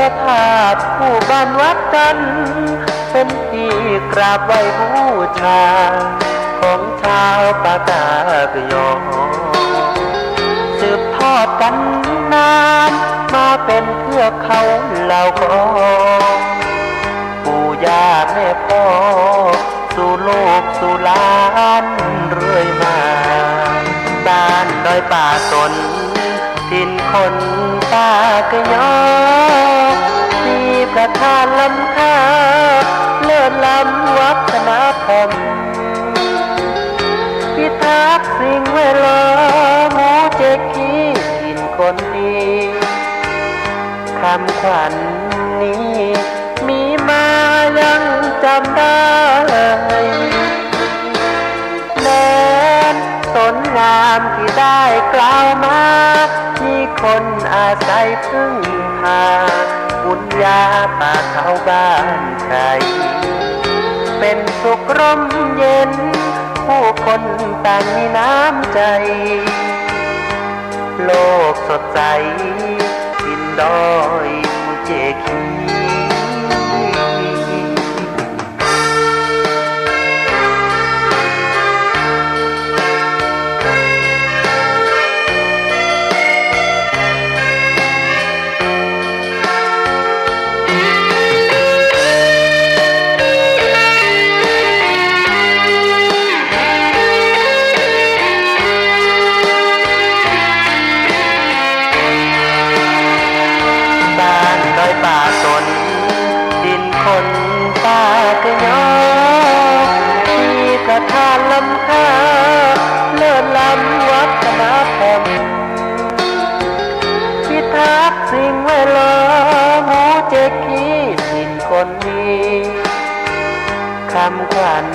พระธาตุคู่บ้านวัดจันทร์ เป็นที่กราบไหว้บูชา ของชาวปากกยอ สืบทอดกันนาน มาเป็นเทือกเขาเหล่ากอ ปู่ย่าแม่พ่อ สู่ลูกสู่หลานเรื่อยมา บ้านดอยป่าสน ถิ่นคนปากกยอ มีพระธาตุล้ำค่า เลิศล้ำวัฒนธรรม พิทักษ์สิ่งแวดล้อม หมู่เจ๊กขี้ถิ่นคนดี คำขวัญนี้ มีมายังจำได้ แดนสนงามที่ได้กล่าวมา มีคนอาศัยพึ่งพา บุญญาป่าเขาบ้านใคร เป็นสุขร่มเย็น ผู้คนต่างมีน้ำใจ โลกสดใส ถิ่นดอยภูเจกขี บ้านดอยป่าสน ดินคนป่าเกยอ มีพระธาตุล้ำค่า เลิศล้ำวัฒนธรรม พิทักษ์สิ่งแวดล้อม หมู่เจ๊กขี้ถิ่นคนดี คำขวัญ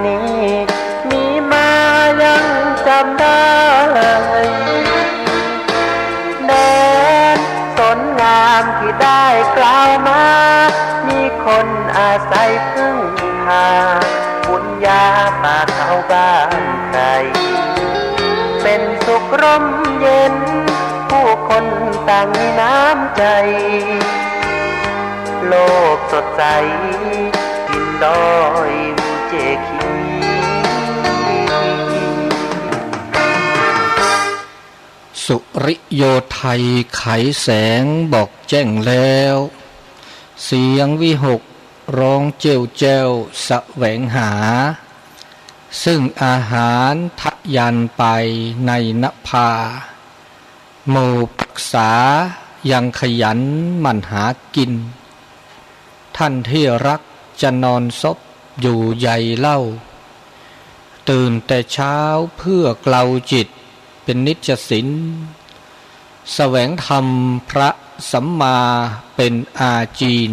นี้ มีมายังจำได้ แดนสนงามที่ได้กล่าวมา มีคนอาศัยพึ่งพา บุญญาป่าเขาบ้านใคร เป็นสุขร่มเย็น ผู้คนต่างมีน้ำใจ โลกสดใส ถิ่นดอยภูเจกขี สุริโยไทยไขแสงบอกแจ้งแล้ว เสียงวิหกร้องเจ้วแจ้วแสวงหา ซึ่งอาหารทะยานไปในนภา หมู่ปรักษายังขยันหมั่นหากิน ท่านที่รักจะนอนซบอยู่ใยเล่า ตื่นแต่เช้าเพื่อเกลาจิตเป็นนิจศีล แสวงธรรมพระสัมมาเป็นอาจีน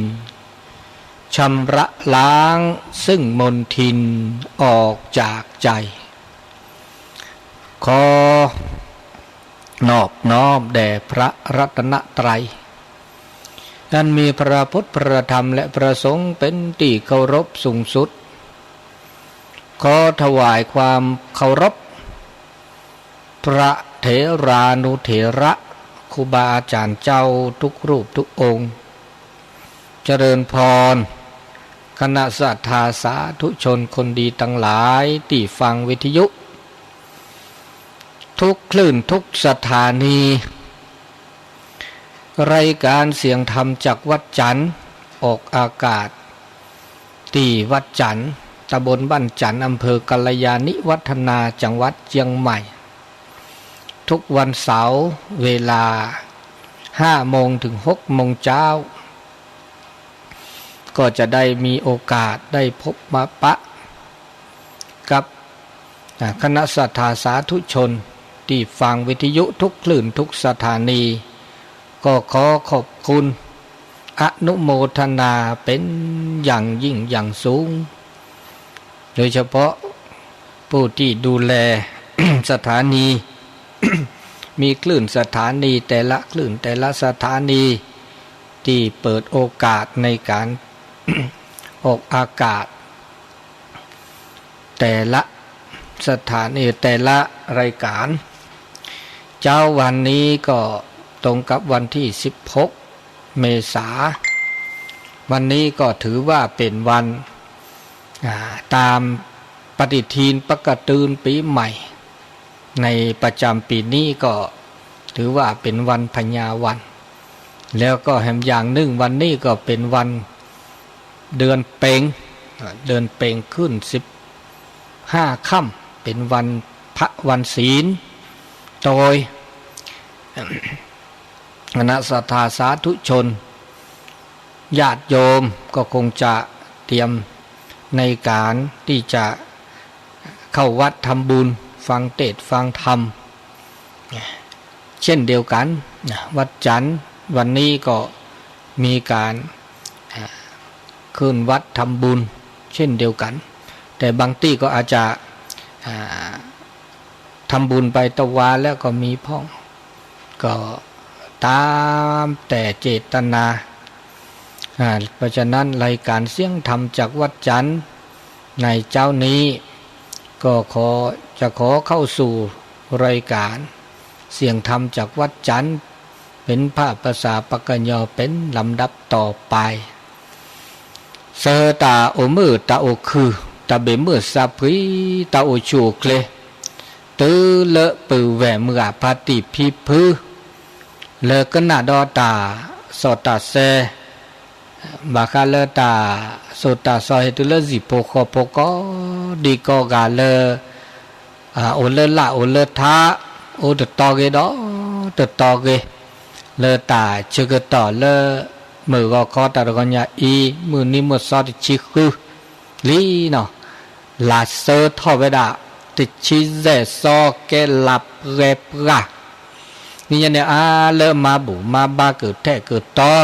ชำระล้างซึ่งมลทินออกจากใจ ขอนอบน้อมแด่พระรัตนตรัย อันมีพระพุทธ พระธรรม และพระสงฆ์เป็นที่เคารพสูงสุด ขอถวายความเคารพ พระเถรานุเถระ ครูบาอาจารย์เจ้าทุกรูปทุกองค์ เจริญพร คณะศรัทธาสาธุชนคนดีทั้งหลายที่ฟังวิทยุ ทุกคลื่นทุกสถานี รายการเสียงธรรมจากวัดจันทร์ ออกอากาศที่วัดจันทร์ ตำบลบ้านจันทร์ อำเภอกัลยาณิวัฒนา จังหวัดเชียงใหม่ ทุกวันเสาร์ เวลา ห้าโมงถึง หกโมงเช้า ก็จะได้มีโอกาสได้พบมาปะกับ อ่า คณะศรัทธาสาธุชนที่ฟังวิทยุทุกคลื่นทุกสถานี ก็ขอขอบคุณ อนุโมทนาเป็นอย่างยิ่งอย่างสูง โดยเฉพาะผู้ที่ดูแล สถานี มีคลื่นสถานีแต่ละคลื่นแต่ละสถานี ที่เปิดโอกาสในการ ออกอากาศ แต่ละสถานีแต่ละรายการ เช้าวันนี้ก็ตรงกับวันที่ สิบหก เมษา วันนี้ก็ถือว่าเป็นวัน อ่า ตามปฏิทินปกติปีใหม่ ในประจำปีนี้ก็ถือว่าเป็นวันพญาวัน แล้วก็แถมอย่างหนึ่งวันนี้ก็เป็นวันเดือนเป็ง อ่า เดือนเป็งขึ้นสิบห้าค่ำ เป็นวันพระวันศีล โดย คณะศรัทธาสาธุชน ญาติโยมก็คงจะเตรียมในการที่จะเข้าวัดทำบุญ ฟังเทศน์ฟังธรรม เช่นเดียวกัน นะ วัดจันทร์ วันนี้ก็มีการ อ่า ขึ้นวัดทำบุญ เช่นเดียวกัน แต่บางที่ก็อาจจะ อ่า ทำบุญไปตะวาแล้วก็มีพ่อง ก็ตามแต่เจตนา อ่า เพราะฉะนั้นรายการเสียงธรรมจากวัดจันทร์ในเช้านี้ ก็ขอ จะขอเข้าสู่รายการเสียงธรรมจากวัดจันทร์ เป็นภาคภาษาปากกยอเป็นลำดับต่อไป ဆၢတၢ်အိၣ်မုာ်တၢ်အိၣ်ခုၣ် တၢ်ဘၣ်မုာ်သးဖှံ တၢ်အိၣ်ဆူၣ်အိၣ်ချ့ တုၤလၢပုၢ်ဝဲၢ်မုၢ်ဂၤဖါတံၢ်ဖံဖု လၢကနၣ်ဒီးတၢ်စီၣ်တၢ်ဆဲ ဘၣ်ဃးလၢတၢ်စိၢ်တၢ်စီဟဲတုၤလၢဟံၣ်ဖိဃီဖိကိးဒံကိးဂၤလၢ အိၣ်လၢလၢ်အိၣ်လၢထး အိၣ်တတီၤဂ့ၤဒီးတတီၤဂ့ၤ လၢတၢ်ဆၢကတီၢ်လၢ မုၢ်ဂီၤခီတၢ်တဂီၤညါအံၤ မုၢ်နံၤမုၢ်သီတဆံဃုလံနီၤ လါဆၢထီၣ်ဝဲဒၣ် တဆံယဲၢ်သီ ကဲလါပှဲၤပှၢ် နံၤညါန့ၣ်အါလၢမၤဘူၣ်မၤဘါကထဲၣ်ကတီၤ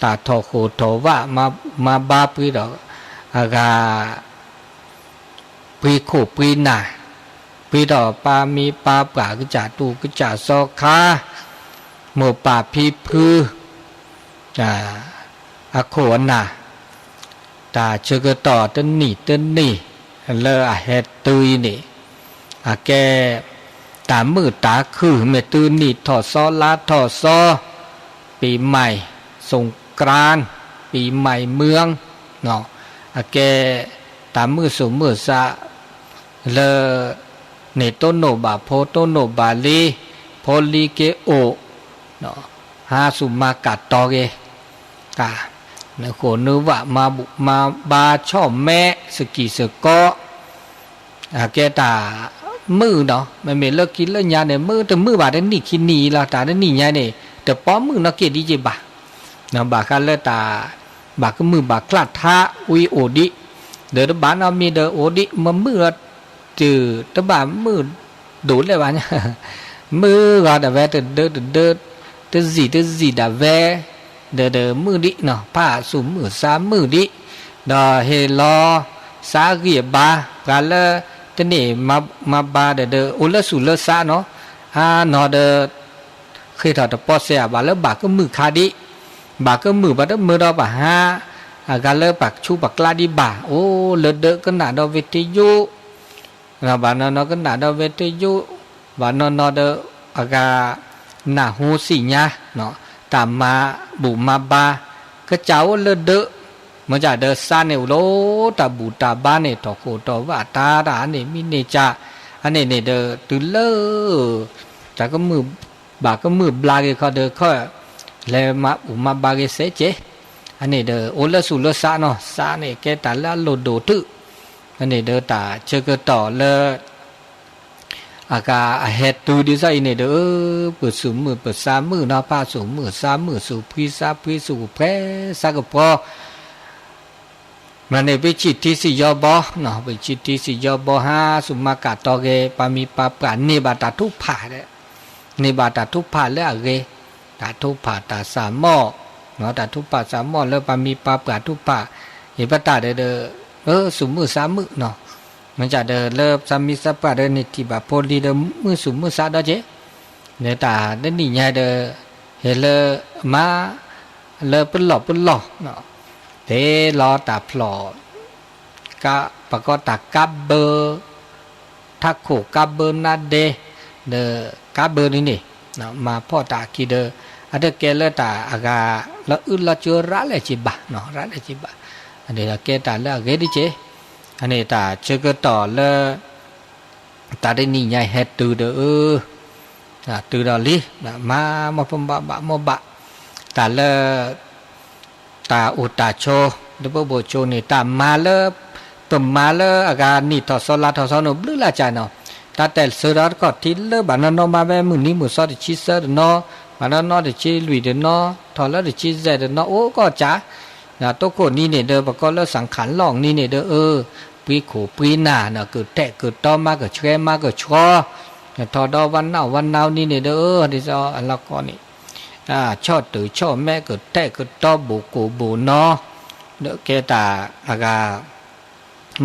တၢ်ထီၣ်ဃိၣ်ထီၣ်ဝး မၤဘါပှဲၤဒီး အဂၤ ပှဲၤခိၣ်ပှဲၤနၢ် ပှဲၤဒီးပၢ်မံပၢ်ပှၢ် ကစၢ်တူၢ်ကစၢ်စီခါ မိၢ်ပၢ်ဖံဖု အခိၣ်အနၢ် တၢ်ဆၢကတီၢ်တနံၣ်တနံၣ် လၢအဟဲတုၤအံၤန့ၣ် အကဲ တၢ်မုာ်တၢ်ခုၣ် မ့ၢ်တုၤနံၣ်ထီၣ်သီလါထီၣ်သီ ပံၤမၤၣ် สงกรานต์ ပံၤမၤၣ်เมือง အကဲ တၢ်မုာ်သူၣ်မုာ်သး လၢ န့ၣ်တိၢ်နီၣ်ဘၣ်ဖိတိၢ်နီၣ်ဘၣ်လံ ဖိလံၤက့ၤအိၣ် ဟါဆူၣ်မၤကၣ်တီၤဂ့ၤ တၢ် နဃိၣ်နုဝး မၤဘူၣ်မၤဘါဆီၣ်မဲ စကံၢ်စကီး အကဲတၢ်မုာ်နီၤ မ့မ့ၢ်လၢခံလၢညါန့ၣ် မုာ်တမုာ်ဘၣ်တနံၣ်ခံနံၣ်အံၤလီၤ တၢ်တနံၣ်ညါန့ၣ် တပီမုာ်နီၢ်က့ဒ်ယဘၣ် ဘၣ်ဃးလၢတၢ် ဘၣ်ကမုာ်ဘၣ်ကျၢ်ထးဝံၤအိၣ်ဒံး ဒီးတဘၣ်နီတမံၤဒီးအိၣ်ဒံး မ့ၢ်မုာ်လီၤ တုၤတဘၣ်မုာ်ဒိၣ်လဲၣ်ဘၣ် မုာ်ဂီၤဒၣ်ဝဲတဒၢတဒၢ တစံၣ်တစံၣ်ဒၣ်ဝဲ ဒီးဒီးမုာ်ဒံးနီၤ ဖးသူၣ်မုာ်သးမုာ်ဒံး ဒီးဟ့ၣ်လီၤ သးဂံၢ်အဘါ ပှၤလၢ တန့ၢ်မၤဘါဒီးဒီး အိၣ်လၢသူၣ်လၢသးနီၤ အါနီၤဒီး ဃ့ထီၣ်တပီစဲး ဘၣ်လၢဘၣ်ကမုာ်ခါဒံး ဘၣ်ကမုာ်ဘၣ်တမုာ်ဒီးပှၤဟါ အဂၤလၢပှၤဆူပှၤကျါဒံးဘၣ် အိၣ်လၢဒၢးကနၣ်ဒီးဝ့ၢ်တယိ ဘၣ်နီၢ်နီၢ်ကနၣ်ဒီးဝ့ၢ်တယိ ဘၣ်နီၢ်နီၢ်ဒီး အဂၤ နၢ်ဟူသ့ၣ်ညါ တၢ်မၤဘူၣ်မၤဘါ ကစၢ်အိၣ်လၢဒၢး မ့ၢ်ကဒီးသးန့ၣ်အိၣ်လၢ တၢ်ဘူၣ်တၢ်ဘါန့ၣ် ထီၣ်ဃိၣ်ထီၣ်ဝးတၢ်တၢ်န့ၣ် မ့ၢ်န့ၢ်ကၢ် အန့ၣ်န့ၣ်ဒီး တုၤလၢ တၢ်ကမုာ်ဘၣ်ကမုာ်ဘျါက့ၤခီဒီးခီ လဲၤမၤဘူၣ်မၤဘါက့ၤစဲးကဲး အန့ၣ်ဒီး အိၣ်လၢသူၣ်လၢသးနီၤ သးန့ၣ်ကဲတၢ်လၢအလိၣ်ဒိၣ်တုး အန့ၣ်ဒီးတၢ်ဆၢကတီၢ်လၢ အကအဟဲတုၤဒ်သိးအံၤန့ၣ်ဒီး ပသူၣ်မုာ်ပသးမုာ်နီၤ ဖးသူၣ်မုာ်သးမုာ် သူၣ်ဖှံသးဖှံ သူၣ်ကဖှဲသးကဖှီ မ့ၢ်န့ၣ် ပဆံၣ်ထံစံၣ်ယီဘီ ပဆံၣ်ထံစံၣ်ယီဘီဟါ ဆူၣ်မၤကၣ်တီၤဂ့ၤ ပှၤမံၤပှၤပှၢ်န့ၢ်ဘၣ်တၢ်ထုကဖၣ် န့ၢ်ဘၣ်တၢ်ထုကဖၣ်လၢအဂ့ၤ တၢ်ထုကဖၣ်တၢ်သးမီၢ် တၢ်ထုကဖၣ်သးမီၢ်လၢပှၤမံၤပှၤပှၢ်ထုကဖၣ် ယပတၢ်ဒီးဒီး သူၣ်မုာ်သးမုာ်နီၤ မ့ၢ်ကဒီးလၢသးမံၤသးပှၢ်ဒီးန့ၣ်ထံၣ်ဘၣ်ဖိလံၤဒီး မုာ်သူၣ်မုာ်သးဒီးက့ၤ လၢတၢ်တနံၣ်ညါဒီး ဟဲလၢ မါ လၢပလီၢ်ပလီၢ် တဲလီၤတၢ်ဖျီၣ် ပကီတၢ်ကါဘၢ ထးခိၣ်ကါဘၢနါဒဲ ဒီးကါဘၢဒ်န့ၣ် မၤဖှီၣ်တၢ်အခံဒီး အတကဲလၢတၢ်အဂၤ လီၤအုၣ်လီၤကၠိရၤလဲၣ်က့ဘၣ်, ရၤလဲၣ်က့ဘၣ်, အန့ၣ်ဒီးကဲတၢ်လၢအဂ့ၤဒ်က့, အန့ၣ်တၢ်ဆၢကတီၢ်လၢ တၢ်တနံၤညါဟဲတုၤဒီးအၢ, တုၤဒီးလံ, မၤမီၢ်ပဘၣ်ဘၣ်မီၢ်ဘၣ်, တၢ်လၢ တၢ်အိၣ်တၢ်ဆိး လၢပဘိၣ်ဆိးန့ၣ် တၢ်မၤလၢ ပမၤလၢအဂၤနံၣ်ထီၣ်စီလါထီၣ်စီန့ၣ် ဘျုးလၢ်ကၢ်နီၤ, တၢ်တဲာ်ဆၢထီၣ်တခီၣ်ထံးလၢဘၣ်နီၢ်နီၢ်မၤဝဲမုၢ်နံၤမုၢ်သီတဆံသၢတနီၤ, ဘၣ်နီၢ်နီၢ်တဆံလွံၢ်တနီၤ, ထီၣ်လၢတဆံစဲးတနီၤ အိၣ်ကီၢ်ကၢ်, တိခိၣ်နံၤန့ၣ်ဒီး ပကိးလၢစၣ်ခၣ်လီၢ်နံၤန့ၣ်ဒီးအၢ, ပှံခိၣ်ပှံနၢ်နီၤ ကထဲးကတီၤမၤကဆှဲမၤကဆှီ, ထီၣ်ဒီးဝါနၢ်ဝါနၢ်နံၤန့ၣ်ဒီးအၢ ဒ်သိးအလီၢ်ကီၢ်န့ၣ် ဆီၣ်တုာ်ဆီၣ်မဲကထဲးကတီၤဘိၣ်ကိၣ်ဘိၣ်နီၤ, ဒီးကဲတၢ်အဂၤ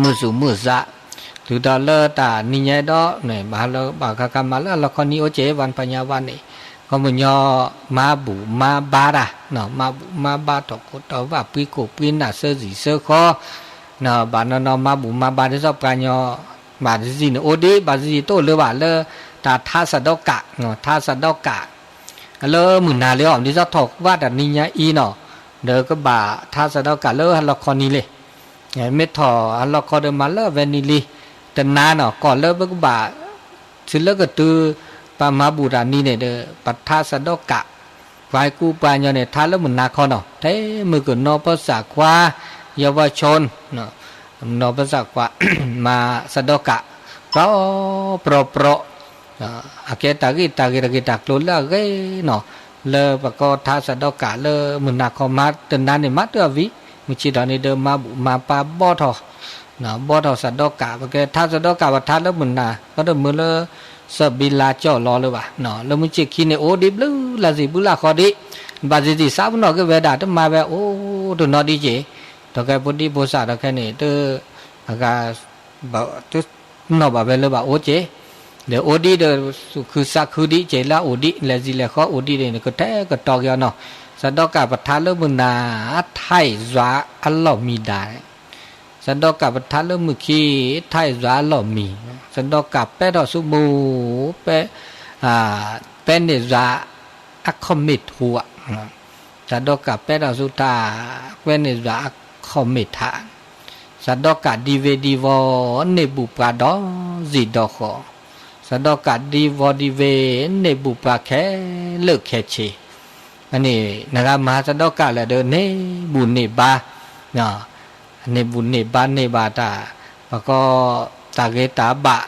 မုာ်သူၣ်မုာ်သး, တုၤဒီးလၢတၢ်နံၤညါဒီး ဘၣ်ဃးမၤလၢအလီၢ်ခီနံၤအိၣ်က့ၤ ဝၣ်ပညါဝါန့ၣ်, ခီပညီ မၤဘူၣ်မၤဘါတၢ်, မၤဘူၣ်မၤဘါထီၣ်ခိၣ်ထီၣ်ဘၣ် ပှံခိၣ်ပှံနၢ် စၢစံၣ်စၢဃီ, ဘၣ်နီၢ်နီၢ်မၤဘူၣ်မၤဘါဒ်သိးပှၤကညီ, ဘၣ်တံၤတံၤန့ၣ်အိၣ်ဒံး ဘၣ်တံၤတံၤတအိၣ်လၢၤဘၣ်လၢ တၢ်ထါစးဒီကး, ထါစးဒီကး လၢမုၢ်နၤလံအီၤ ဒ်သိးထီၣ်ဝၣ်တၢ်နံၤညါအံၤနီၤ, ဒီးကဘၣ်ထါစးဒီကးလၢဟါလီၤခီနံၤလံ, မ့ၢ်ထီၣ်ဟါလီၤခီဒီးမၤလၢအဝဲနံၤလံ, တနၤနီၤ ကီၢ်လၢပကဘၣ် သုလၢကတုၤ ပမၤဘူၣ်တၢ်နံၤန့ၣ်ဒီး ပထါစးဒီကး, ပှၤကူပှၤကညီန့ၣ် ထါလၢမုၢ်နၤခီနီၤ ထဲမုၢ်ကနီၤပၢဆးခွါ, ယဝဆိ နီၤပၢဆးခွါ, မၤစးဒီကး, ပြီပြီပြီ အကဲတၢ်ဂ့ၢ်တၢ်ဂ့ၢ်တၢ်ဂ့ၢ်တၢ်ကျိၤလၢအဂ့ၤနီၤ, လၢပကိးထါစးဒီကးလၢမုၢ်နၤခီမၤတနၤန့ၣ် မၤတၢ်အဝံၤ, မုၢ်ဆ့ၣ်ထီၣ်န့ၣ်ဒီးမၤဘူၣ်မၤပၤဘီထီၣ်, ဘီထီၣ်စးဒီကး ပကဲထါစးဒီကး ပထါလၢမုၢ်နၤ ပတမုာ်လၢ စးဘံလါကၠီၣ်လီၤလၢၤဘၣ်, လၢမုၢ်ဆ့ၣ်ခံန့ၣ် အိၣ်ဒံးဘျုးလၢ်စ့ၢ်ဘျုးလၢ်ဃီဒံး, ဘၣ်သ့ၣ်သ့ၣ်သးပနီၣ်က့ၤဝဲဒၣ် တမၤဝဲအိၣ်တနီၤဒံးက့ၤ, ဒီးကဲဖိဒံဖိသၣ်ဒီးခဲန့ၣ် တ အဂၤ တနီၣ်ဘၣ်ဝဲလၢၤဘၣ်အိၣ်က့ၤ, ဒီးအိၣ်ဒံးဒီး သူၣ်ခုသးခုဒံးက့ၤလၢအအိၣ်ဒံး လဲၤစံၣ်လဲၤဃီအိၣ်ဒံးန့ၣ် ကထဲကတီၤက့ၤအီၤနီၤ, စးဒီကးပထါလၢမုၢ်နၤ ထဲးယွၤအလီၢ်မံၤဒၣ် စးဒီကးပထါလၢမုၢ်ခံ ထဲးယွၤအလီၢ်မံၤ, စးဒီကးပဲထီၣ်ဆူမူ ပဲ ပဲန့ၢ်ယွၤ အခီၣ်မ့ၢ်ထူဧါ, စးဒီကးပဲထီၣ်ဆူတၢ် ကွဲန့ၢ်ယွၤအခီၣ်မ့ၢ်ထး, စးဒီကးဒံဝ့ၤဒံဝီၤ န့ၢ်ဘူၣ်ပှၤဒီးစံၣ်ဒီးဃီ, စးဒီကးဒံဝီၤဒံဝ့ၤ န့ၢ်ဘူၣ်ပှၤခဲလၢာ်ခဲဆ့ အန့ၣ် နဂၤမၤစးဒီကးလၢာ်ဒီး န့ၢ်ဘူၣ်န့ၢ်ဘါ, န့ၢ်ဘူၣ်န့ၢ်ဘါန့ၢ်ဘၣ်တၢ် ပကိးတၢ်ဂ့ၤတၢ်ဘၣ်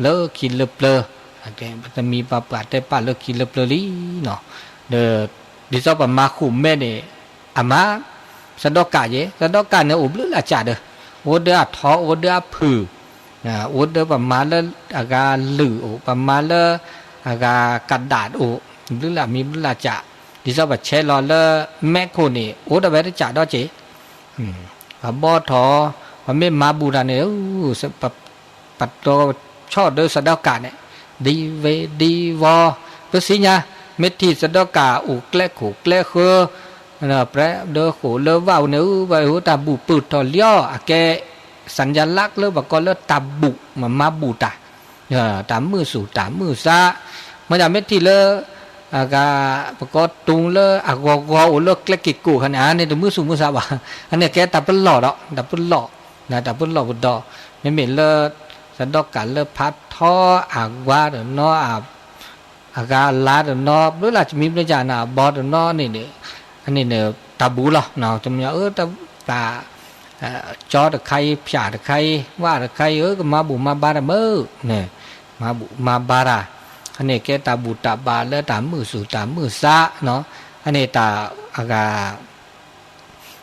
လၢခံလၢပျၢၤ, ပတမံၤပှၤပှၢ်တဲပာ်လၢခံလၢပျၢၤလံနီၤ, ဒီး ဒ်သိးပမၤဃုာ်မဲန့ၣ် အမၤ စးဒီကးယဲ စးဒီကးန့ၣ်အိၣ်ဘျုးလၢ်ကၢ်ဒီး အိၣ်ဒီးအထီ အိၣ်ဒီးအဖုၣ် အိၣ်ဒီးပမၤလၢအဂၤလုာ်အိၣ် ပမၤလၢအဂၤကဒးအိၣ် ဘျုးလၢ်မံၤဘျုးလၢ်ကၢ်, ဒ်သိးပဆဲးလီၤလၢမဲးခိၣ်န့ၣ် အိၣ်ဒီးဝဲတကးဒီးက့ၤ, ပဘီထီၣ် ပမ့ၢ်မၤဘူၣ်တၢ်န့ၣ် ပတီၤဆီၣ်ဒီးစးဒီကးန့ၣ် ဒံဝ့ၤဒံဝီၤ, ပသ့ၣ်ညါ မ့ၢ်ထံၣ်စးဒီကးအိၣ်ကျဲခိၣ်ကျဲဃၢ ပြဲဒီးဃိာ်လၢဝၣ်အူန့ၣ် ဝဲဟိတၢ်ဘူၣ်ပၢၢ်ထီၣ်လံအီၤ အကဲ စၣ်ယၣ်လၢ်လၢပကိးလၢတၢ်ဘူၣ် မၤဘူၣ်တၢ် တၢ်မုာ်သူၣ်တၢ်မုာ်သး, မ့ၢ်ဒၣ်မ့ၢ်ထံၣ်လၢ အဂၤ ပကိးတူၢ်လၢအဂီၤဂီၤအိၣ်လၢကျဲက့ၤကိၣ်ခါန့ၣ် အန့ၣ်တမုာ်သူၣ်မုာ်သးဘၣ်, အန့ၣ်ကဲတၢ်ပလီၢ်ဒီး တၢ်ပလီၢ်, တၢ်ပလီၢ်ပဒီး မ့မ့ၢ်လၢ စးဒီကးလၢဖးထီအဝါတနီၤ အဂၤအလါတနီၤ ဘျုးလၢ်မံၤဘျုးလၢ်ကၢ်န့ၣ် အဘီတနီၤန့ၣ်န့ၣ် အန့ၣ်န့ၣ် တၢ်ဘူၣ်လီၤ, တမ့ၢ်အၢ တၢ် ကၠီတခါအံၤ ဖၠၣ်တခါအံၤ ဝၣ်တခါအံၤ အၢ ကမၤဘူၣ်မၤဘါတၢ်မုာ်န့ၣ် မၤဘူၣ်မၤဘါတၢ်, အန့ၣ်ကဲတၢ်ဘူၣ်တၢ်ဘါလၢတၢ်မုာ်သူၣ်တၢ်မုာ်သး, အန့ၣ်တၢ်အဂၤ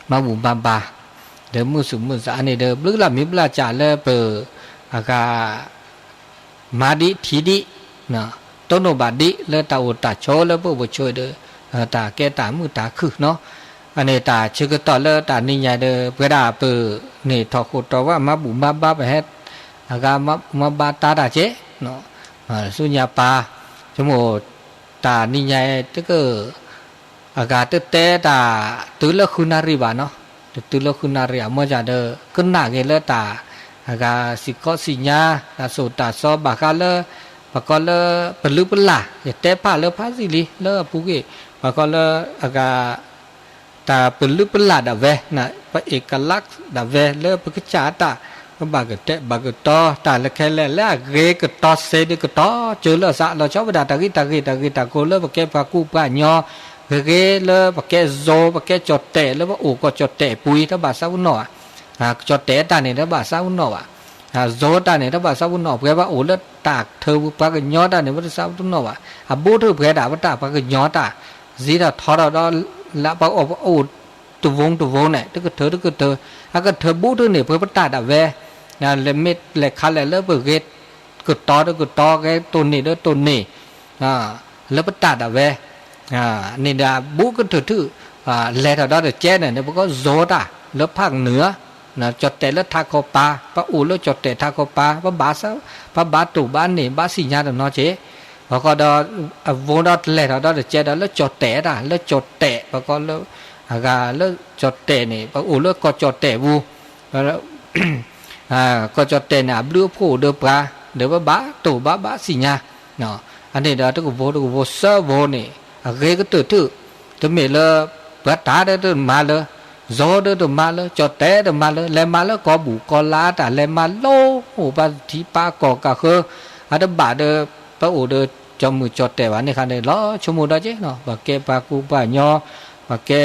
မၤဘူၣ်မၤဘါ ဒီးမုာ်သူၣ်မုာ်သး အန့ၣ်ဒီး ဘျုးလၢ်မံၤဘျုးလၢ်ကၢ်လၢပ အဂၤ မၤဒံးထံၣ်ဒံး တိၢ်နီၣ်ဘၣ်ဒံးလၢတၢ်အိၣ်တၢ်ဆိးလၢပအိၣ်ပဆိးဒီး တၢ်ကဲတၢ်မုာ်တၢ်ခုၣ်နီၤ, အန့ၣ်တၢ်ဆၢကတီၢ်လၢတၢ်နံၤညါဒီး ပဝဲဒၣ်ပန့ၢ်ထီၣ်ဃိာ်တီၤဝဲမၤဘူၣ်မၤဘါပဟဲ အဂၤမၤဘူၣ်မၤဘါတၢ်တၢ်ကဲ ဆူညါပၢ် ဆိကမိၣ် တၢ်နံၤညါတက အဂၤတတဲတၢ်တုၤလၢဃုနၣ်ရံၣ်ဘၣ်နီၤ, တတုၤလၢဃုနၣ်ရံၣ် အမ့ၢ်ဒ်ဒီး ကနၣ်က့ၤလၢတၢ် အဂၤစံၣ်ခီစံၣ်ညါ တၢ်သိၣ်တၢ်သီဘၣ်ဃးလၢ ပကိးလၢပလုၢ်ပလၢ် ယတဲဖၣ်လၢဖးစံလံ လၢအပူၤကွံာ် ပှၤကီၢ်လၢအဂၤ တၢ်ပလုၢ်ပလၢ်ဒၣ်ဝဲ ပအ့ၣ်ကလးဒၣ်ဝဲလၢပကစၢ်အတၢ် ပဘၣ်ကတဲာ်ဘၣ်ကတီၤ တၢ်လၢခဲလၢာ်လၢအဂ့ၤကတီၤစ့ဒုးကတီၤစၢၤလၢအသး လီၤဆီဝဲဒၣ်တၢ်ဂ့ၢ်တၢ်ဂ့ၢ်တၢ်ဂ့ၢ်တၢ်ကျိၤလၢပကဲပှၤကူပှၤကညီ ဂ့ၤဂ့ၤလၢပကဲယိၤ ပကဲကၠီၣ်တဲာ်လၢပအိၣ်ကီၢ်ကၠီၣ်တဲာ်ပူၤ တဘၣ်သးပူၤနီၣ်ဘၣ် ကၠီၣ်တဲာ်တၢ်န့ၣ် တဘၣ်သးပူၤနီၣ်ဘၣ်. ယိၤတၢ်န့ၣ် တဘၣ်သးပူၤနီၣ် ပှၤဘၣ်အိၣ်လၢတၢ်ကထၢပူၤ ပှၤကညီတၢ်န့ၣ် ပတသးပူၤနီၣ်ဘၣ်. အဘူးထုးပှဲၤဒၣ် ပတၢ်ပှၤကညီတၢ် စံးထီၣ်ထီထီၣ်ဒီး လၢပအိၣ်တဝီတဝီန့ၣ် တကထၢတကထၢ အကထၢဘူးထုးန့ၣ် ပှဲၤပတၢ်ဒၣ်ဝဲ လဲၤမ့ၢ်လဲၤခါလဲၣ်လၢပဂ့ၤ ကတီၤတကတီၤ ဂဲၤတိၢ်န့ၢ်ဒီးတိၢ်န့ၢ် လၢပတၢ်ဒၣ်ဝဲ န့ၣ်ဒီးဘူးကထၢၣ်ထုး လဲၤထီၣ်ဒီးတကဲန့ၣ် ပကီၢ်ယိၤတၢ်လၢဖးကနုာ် ကၠီၣ်တဲာ်လၢထးခီပၤ ပအိၣ်လၢကၠီၣ်တဲာ်ထးခီပၤ ပဘၣ် ပဘၣ်တိၢ်ဘၣ်န့ၢ်ဘၣ်သ့ၣ်ညါတနီၤက့ၤ ပကီၢ်ဒီး အဝဲဒီးတလဲၤထီၣ်ဒီးတကဲဒီးလၢကၠီၣ်တဲာ်တၢ် လၢကၠီၣ်တဲာ် ပကီၢ်လၢ အဂၤလၢကၠီၣ်တဲာ်န့ၣ် ပအိၣ်လၢကီၢ်ကၠီၣ်တဲာ်ပူၤ ကီၢ်ကၠီၣ်တဲာ်န့ၣ် အဘျုးအဖှိၣ်အိၣ်ဒီးပှၤ ဒီးပဘၣ်တိၢ်ဘၣ်ဘၣ်သ့ၣ်ညါ အန့ၣ်ဒီးတကဝီၤတကဝီၤသၢဝီၤန့ၣ် အဂ့ၤကတၢၢ်ထုး တမ့ၢ်လၢ ပှၤတၢ်ဒီးတမၤလၢ ယိၤဒီးတမၤလၢ ကၠီၣ်တဲာ်တမၤလၢ လဲၤမၤလၢကီၢ်ဘူၣ်ကီၢ်လါတၢ် လဲၤမၤလၢအိၣ်ပှၤထံပှၤကီၢ်ကဃၢ အတဘၣ်ဒီး ပအိၣ်ဒီးကၠီၣ်မုၢ်ကၠီၣ်တဲာ်ဘၣ်န့ၣ်ခါန့ၣ် လီၤဆိကမိၣ်ဒီးက့ၤ ပှၤကဲပှၤကူပှၤကညီ ပှၤကဲ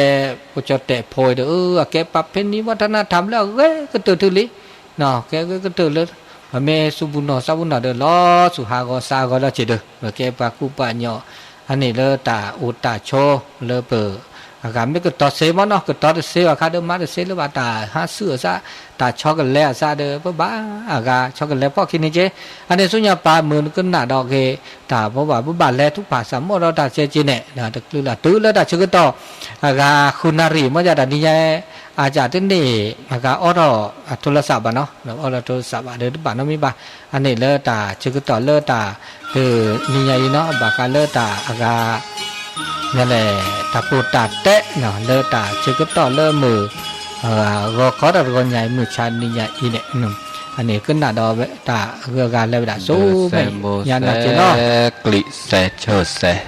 ပကၠီၣ်တဲာ်ဖိဒီး အကဲပှၤဖဲန့ၣ် วัฒนธรรม လၢအဂ့ၤကတၢၢ်ထုးလံ ကဲဂ့ၤကတၢၢ်လၢ ပမ့ၢ်သူၣ်ပူၤနီၣ်သးပူၤနီၣ်ဒီး လီၤဆူၣ်ဟးဂီၤသးဂီၤလီၤက့ၤဒီး ပကဲပှၤကူပှၤကညီ အန့ၣ်လၢတၢ်အိၣ်တၢ်ဆိးလၢပ အဂၤမ့ၢ်ကတီၤစ့မ့ၢ်နီၤ ကတီၤတစ့ဘၣ်ခါဒီး မၤတစ့လၢဘၣ်တၢ်ဟးဆူၣ်အသး တၢ်ဆီကလဲအသးဒီး ပဘၣ်အဂၤဆီကလဲဖီၣ်ခံန့ၣ်က့ၤ အန့ၣ်ဆူညါပာ်မုာ်ကနၣ်ဒီးက့ၤ တၢ်ပဘၣ် ပဘၣ်လဲၤထူၣ်ဖးစၢ်မီၢ်ဒီးတၢ်စဲက့ၤန့ၣ် တချုးလၢတုၤလၢတၢ်ဆၢကတီၢ် အဂၤဃုနၣ်ရံၣ်မ့ၢ်ယၤတၢ်နံၤညါ အကတန့ၢ် အဂၤအိးထီၣ်ထိလီၤသးဘၣ်နီၤ အိးထီၣ်ထိလီၤသးဘၣ်ဒီးတဘၣ်နီတမံၤဘၣ် အန့ၣ်လၢတၢ်ဆၢကတီၢ်လၢတၢ် တနံၤညါအံၤနီၤ ဘၣ်ဃးလၢတၢ်အဂၤ မ့ၢ်လဲၣ် တၢ်ပီးတၢ်တဲနီၤ လၢတၢ်ဆၢကတီၢ်လၢမုၢ် ဂီၤခီတၢ်တဂီၤညါအံၤ မုၢ်ဆါတနံၤညါအံၤန့ၣ် အန့ၣ်ကနၣ်ဒီးတၢ်ဂုၤအဂၤလဲၤဝဲဒၣ်ဆိ မ့ၢ်ညါနီၢ်က့ၤနီၤ ကလံာ်စဲးဆၢစဲး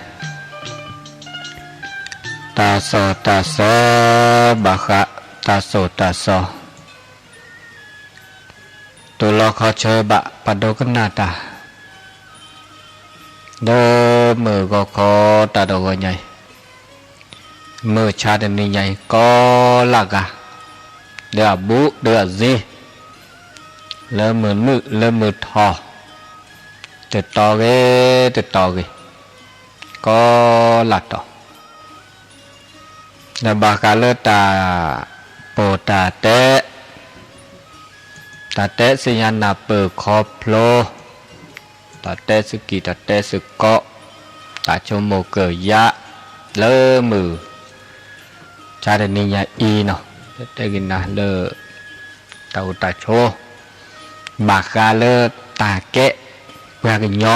တၢ်စီၣ်တၢ်ဆၢ ဘၣ်ဃး တၢ်စီၣ်တၢ်ဆၢ တိၤလီခီဆၢဘၣ် ပဒိကနၣ်တၢ် လၢမုၢ်ဂီၤခီတၢ်တဂီၤညါအံၤ မုၢ်ဆါတနံၤညါအံၤ ကီးလၢ်ဂၤ လၢအဘူးလၢအစ့ လၢမုၢ်နုာ်လၢမုၢ်ထီၣ် တတီၤဂ့ၤ တတီၤဂ့ၤ ကီးလၢ်တီၤ ဒီးဘၣ်ဃးလၢတၢ်ပီးတၢ်တဲ တၢ်တဲသ့ၣ်ညါနၢ်ပၢၢ်ခီဖျိ တၢ်တဲသုးက့ၢ် တၢ်တဲသုးကီၢ် တၢ်ဆိကမိၣ်ကၢၢ်ယါ လၢမုၢ်ဆါတနံၤညါအံၤနီၤ တဲက့ၤနၤလၢ တၢ်အိၣ်တၢ်ဆိး ဘၣ်ဃးလၢတၢ်ကဲပှၤကညီ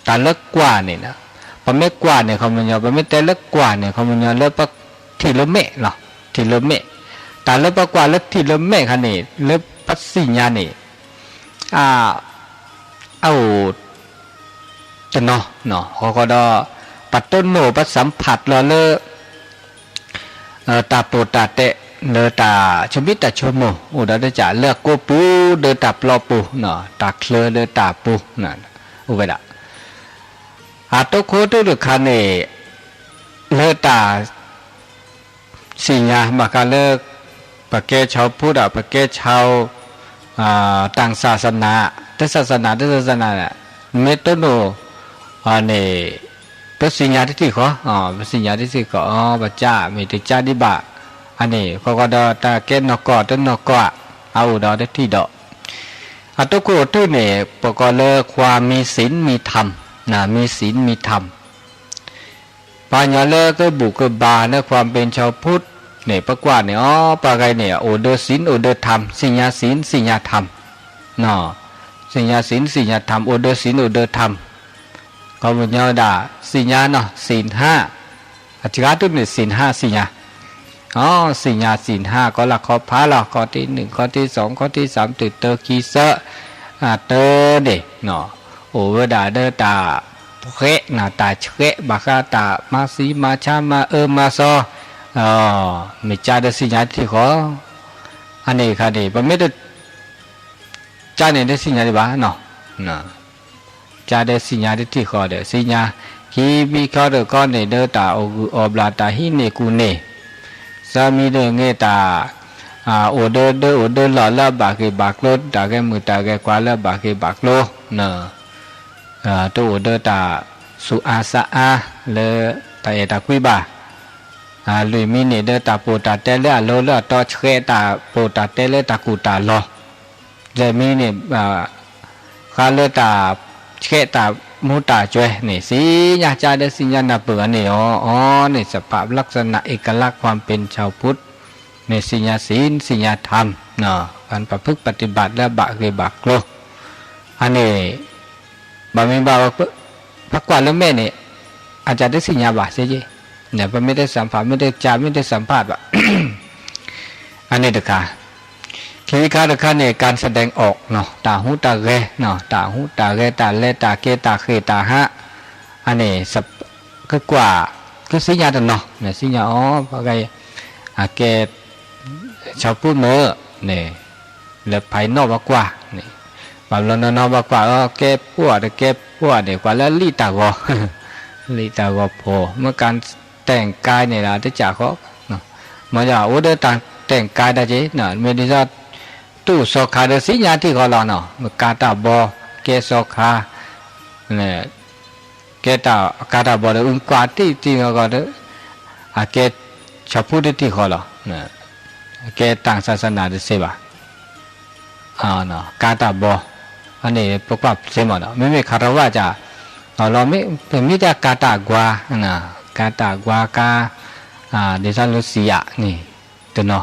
တၢ်လၢကွၢ်န့ၣ် ပမ့ၢ်ကွၢ်န့ၣ် ခီပညီ ပမ့ၢ်တဲလၢကွၢ်န့ၣ် ခီပညီလၢပထံၣ်လၢမဲာ်လီၤ ထံၣ်လၢမဲာ် တၢ်လၢပကွၢ်လၢထံၣ်လၢမဲာ်ခါန့ၣ် လၢပသ့ၣ်ညါန့ၣ် အ အအိၣ်တနီၤ ဃီဃီဒီး ပတိၢ်နီၣ်ပသးဖးလီၤလၢ တၢ်ပီးတၢ်တဲ လၢတၢ်ဆိမိၣ်တၢ်ဆိကမိၣ် အိၣ်ဒီးတၢ်လၢအကိးပူၤဒီးတၢ်ပျီပူၤ တၢ်ချၢဒီးတၢ်ပူၤ အိၣ်ဝဲဒၣ် အတိခိၣ်တခါန့ၣ် လၢတၢ် သ့ၣ်ညါဘၣ်ဃးလၢ ပကဲ ชาวพุทธ ဒီး ပကဲ ชาว တၢ်သးစနၤ တၢ်သးစနၤ တၢ်သးစနၤ မ့ၢ်တိၢ်နီၣ် န့ၣ် ပသ့ၣ်ညါတထံၣ်ဃီ ပသ့ၣ်ညါတထံၣ်ဃီ ပကၢ်မ့ၢ်တကၢ်ဒံးဘၣ် အန့ၣ် ဃီဃီဒီးတၢ်ကဲနီၢ်ကီၢ်တနီၢ်ကီၢ် အအိၣ်ဒီးတထံၣ်ဒီး အတိခိၣ်တထံၣ်န့ၣ် ပကိးလၢ ความมีศีลมีธรรม มีศีลมีธรรม ပှၤကညီလၢကဘူၣ်ကဘါလၢ ความเป็นชาวพุทธ န့ၣ် ပကွၢ်န့ၣ် အီၤ ပှၤဂၤန့ၣ် အိၣ်ဒီး ศีล အိၣ်ဒီး ธรรม သ့ၣ်ညါ ศีล သ့ၣ်ညါ ธรรม သ့ၣ်ညါ ศีล သ့ၣ်ညါ ธรรม အိၣ်ဒီး ศีล အိၣ်ဒီး ธรรม ခီပညီဝဲဒၣ် သ့ၣ်ညါနီၤ ศีลห้า အစှၤတုၤန့ၣ် ศีลห้า သ့ၣ်ညါ အီၤ သ့ၣ်ညါ ศีลห้า ကီးလၢ်ခီဖးလီၤ ခီထံၣ်နုၣ် ခီထံၣ်သွင် ခီထံၣ်သၢ တုၤတၢခံသၢ တၢန့ၣ် အိၣ်ဝဲဒၣ်ဒီးတၢ် ဖှဲးနၤ တၢ်ဆှဲးဘၣ်ဃးတၢ်မၤစံမၤဆါမၤအၢမၤစီ, မ့ၢ်ကၠါဒီးစံၣ်ညါတထံၣ်ဃီ, အန့ၣ်အခါန့ၣ် ပမ့ၢ်တ ကၠါန့ၣ်တစံၣ်ညါဒံးဘၣ်နီၤ, ကၠါဒီးစံၣ်ညါတထံၣ်ဃီဒီး စံၣ်ညါ ခံဘံခီတခီန့ၣ် ဒီးတၢ်အိၣ်ဂုာ်အိၣ်ဘျၣ်တၢ်ဟံးန့ၢ်ကူၣ်န့ၢ်, သၢမံၤဒီးငဲၢ်တၢ် အိၣ်ဒၢဒၢအိၣ်ဒၢလီၢ်လၢအဘၣ်ဂ့ၢ်ဘၣ်ကျိၤ တၢ်ဂဲၤမုာ်တၢ်ဂဲၤကွၢ်လၢအဘၣ်ဂ့ၢ်ဘၣ်ကျိၤ တအိၣ်ဒၢတၢ်ဆူးအါဆါအါလၢတၢ်အဲၣ်တၢ်ကွံဘၣ်, လွံၢ်မံၤန့ၣ်ဒီးတၢ်ပိာ်တၢ်တဲလၢအလိၤလၢအတီ ဆှဲးတၢ်ပိာ်တၢ်တဲလၢတၢ်ကူၣ်တၢ်လီၤ, ယဲၢ်မံၤန့ၣ် ဃါလၢတၢ်ဆှဲးတၢ်မူတၢ်ကွဲၤန့ၣ် စံၣ်ညါကၠါဒီးစံၣ်ညါနၢ်ပၢၢ်အန့ၣ်အီၤ, အီၤန့ၣ် သဖၣ်လၢၣ်သနၣ် เอกลักษณ์ความเป็นชาวพุทธ န့ၣ် စံၣ်ညါစံၣ် စံၣ်ညါထၢမ် ပှၤပဖုပฏิบัติလၢအဘၣ်ဂ့ၢ်ဘၣ်ကျိၤ, အန့ၣ် ဘၣ်မ့ၢ်ဘၣ် ဖးကွၢ်လၢမဲာ်န့ၣ် အကၠါတစံၣ်ညါဘၣ်စ့ၢ်ကီး, ပမ့ၢ်တစၢ်ဖး မ့ၢ်တကၠါ မ့ၢ်တစၢ်ဖးဘၣ်, အန့ၣ်တခါ, ခံခါတခါန့ၣ် การแสดงออก တၢ်ဟူးတၢ်ဂဲၤ တၢ်ဟူးတၢ်ဂဲၤ တၢ်လဲၤတၢ်က့ၤ တၢ်ဃ့ၢ်တၢ်ဟး, အန့ၣ် ကကွၢ် ကစံၣ်ညါတနီၤ စံၣ်ညါအီၤ အကဲ စီၤပူမၢန့ၣ် လၢဖဲနီၣ်ဘၣ်ကွၢ်န့ၣ်, ဘၣ်ဘျီနီၢ်နီၢ်ဘၣ်ကွၢ် အကဲပှၢ်တကဲပှၢ်န့ၣ် ကွၢ်လၢလံာ်တၢ်ဂီၤ, လံာ်တၢ်ဂီၤဖိ မ့ၢ် การแต่งกาย န့ၣ်ဒီး တကးဃီ, မ့ၢ်ယအိၣ်ဒီးတၢ် แต่งกาย ဒၣ်က့ၤ မ့ၢ်ဒ်သိး တူၢ်စီၤခါဒီးစံၣ်ညါထံၣ်ဃီလီၤနီၤ, မ့ၢ်ကၤတၢ်ဘီ ကဲစီၤခါ ကဲတၢ်ကၤတၢ်ဘီဒီး အုၣ်ကွၢ်တံၢ်တံၢ်ဂီၤဂီၤဒီး အကဲ စီၤပူတထံၣ်ဃီလီၤ, အကဲတၢ်ဆါသနၣ်တစ့ၢ်ဘၣ်, ကၤတၢ်ဘီ, အန့ၣ်ပကွၢ်စ့ၢ်မးနီၤ မ့မ့ၢ်ခးထီဝဲကၠါ, လီၤမ့ၢ်ပမ့ၢ်တၢ်ကၤတၢ်ကွါ, ကၤတၢ်ကွါကါ, ဒ်သိးလၢစံၣ်ယၤန့ၣ်, တနီၤ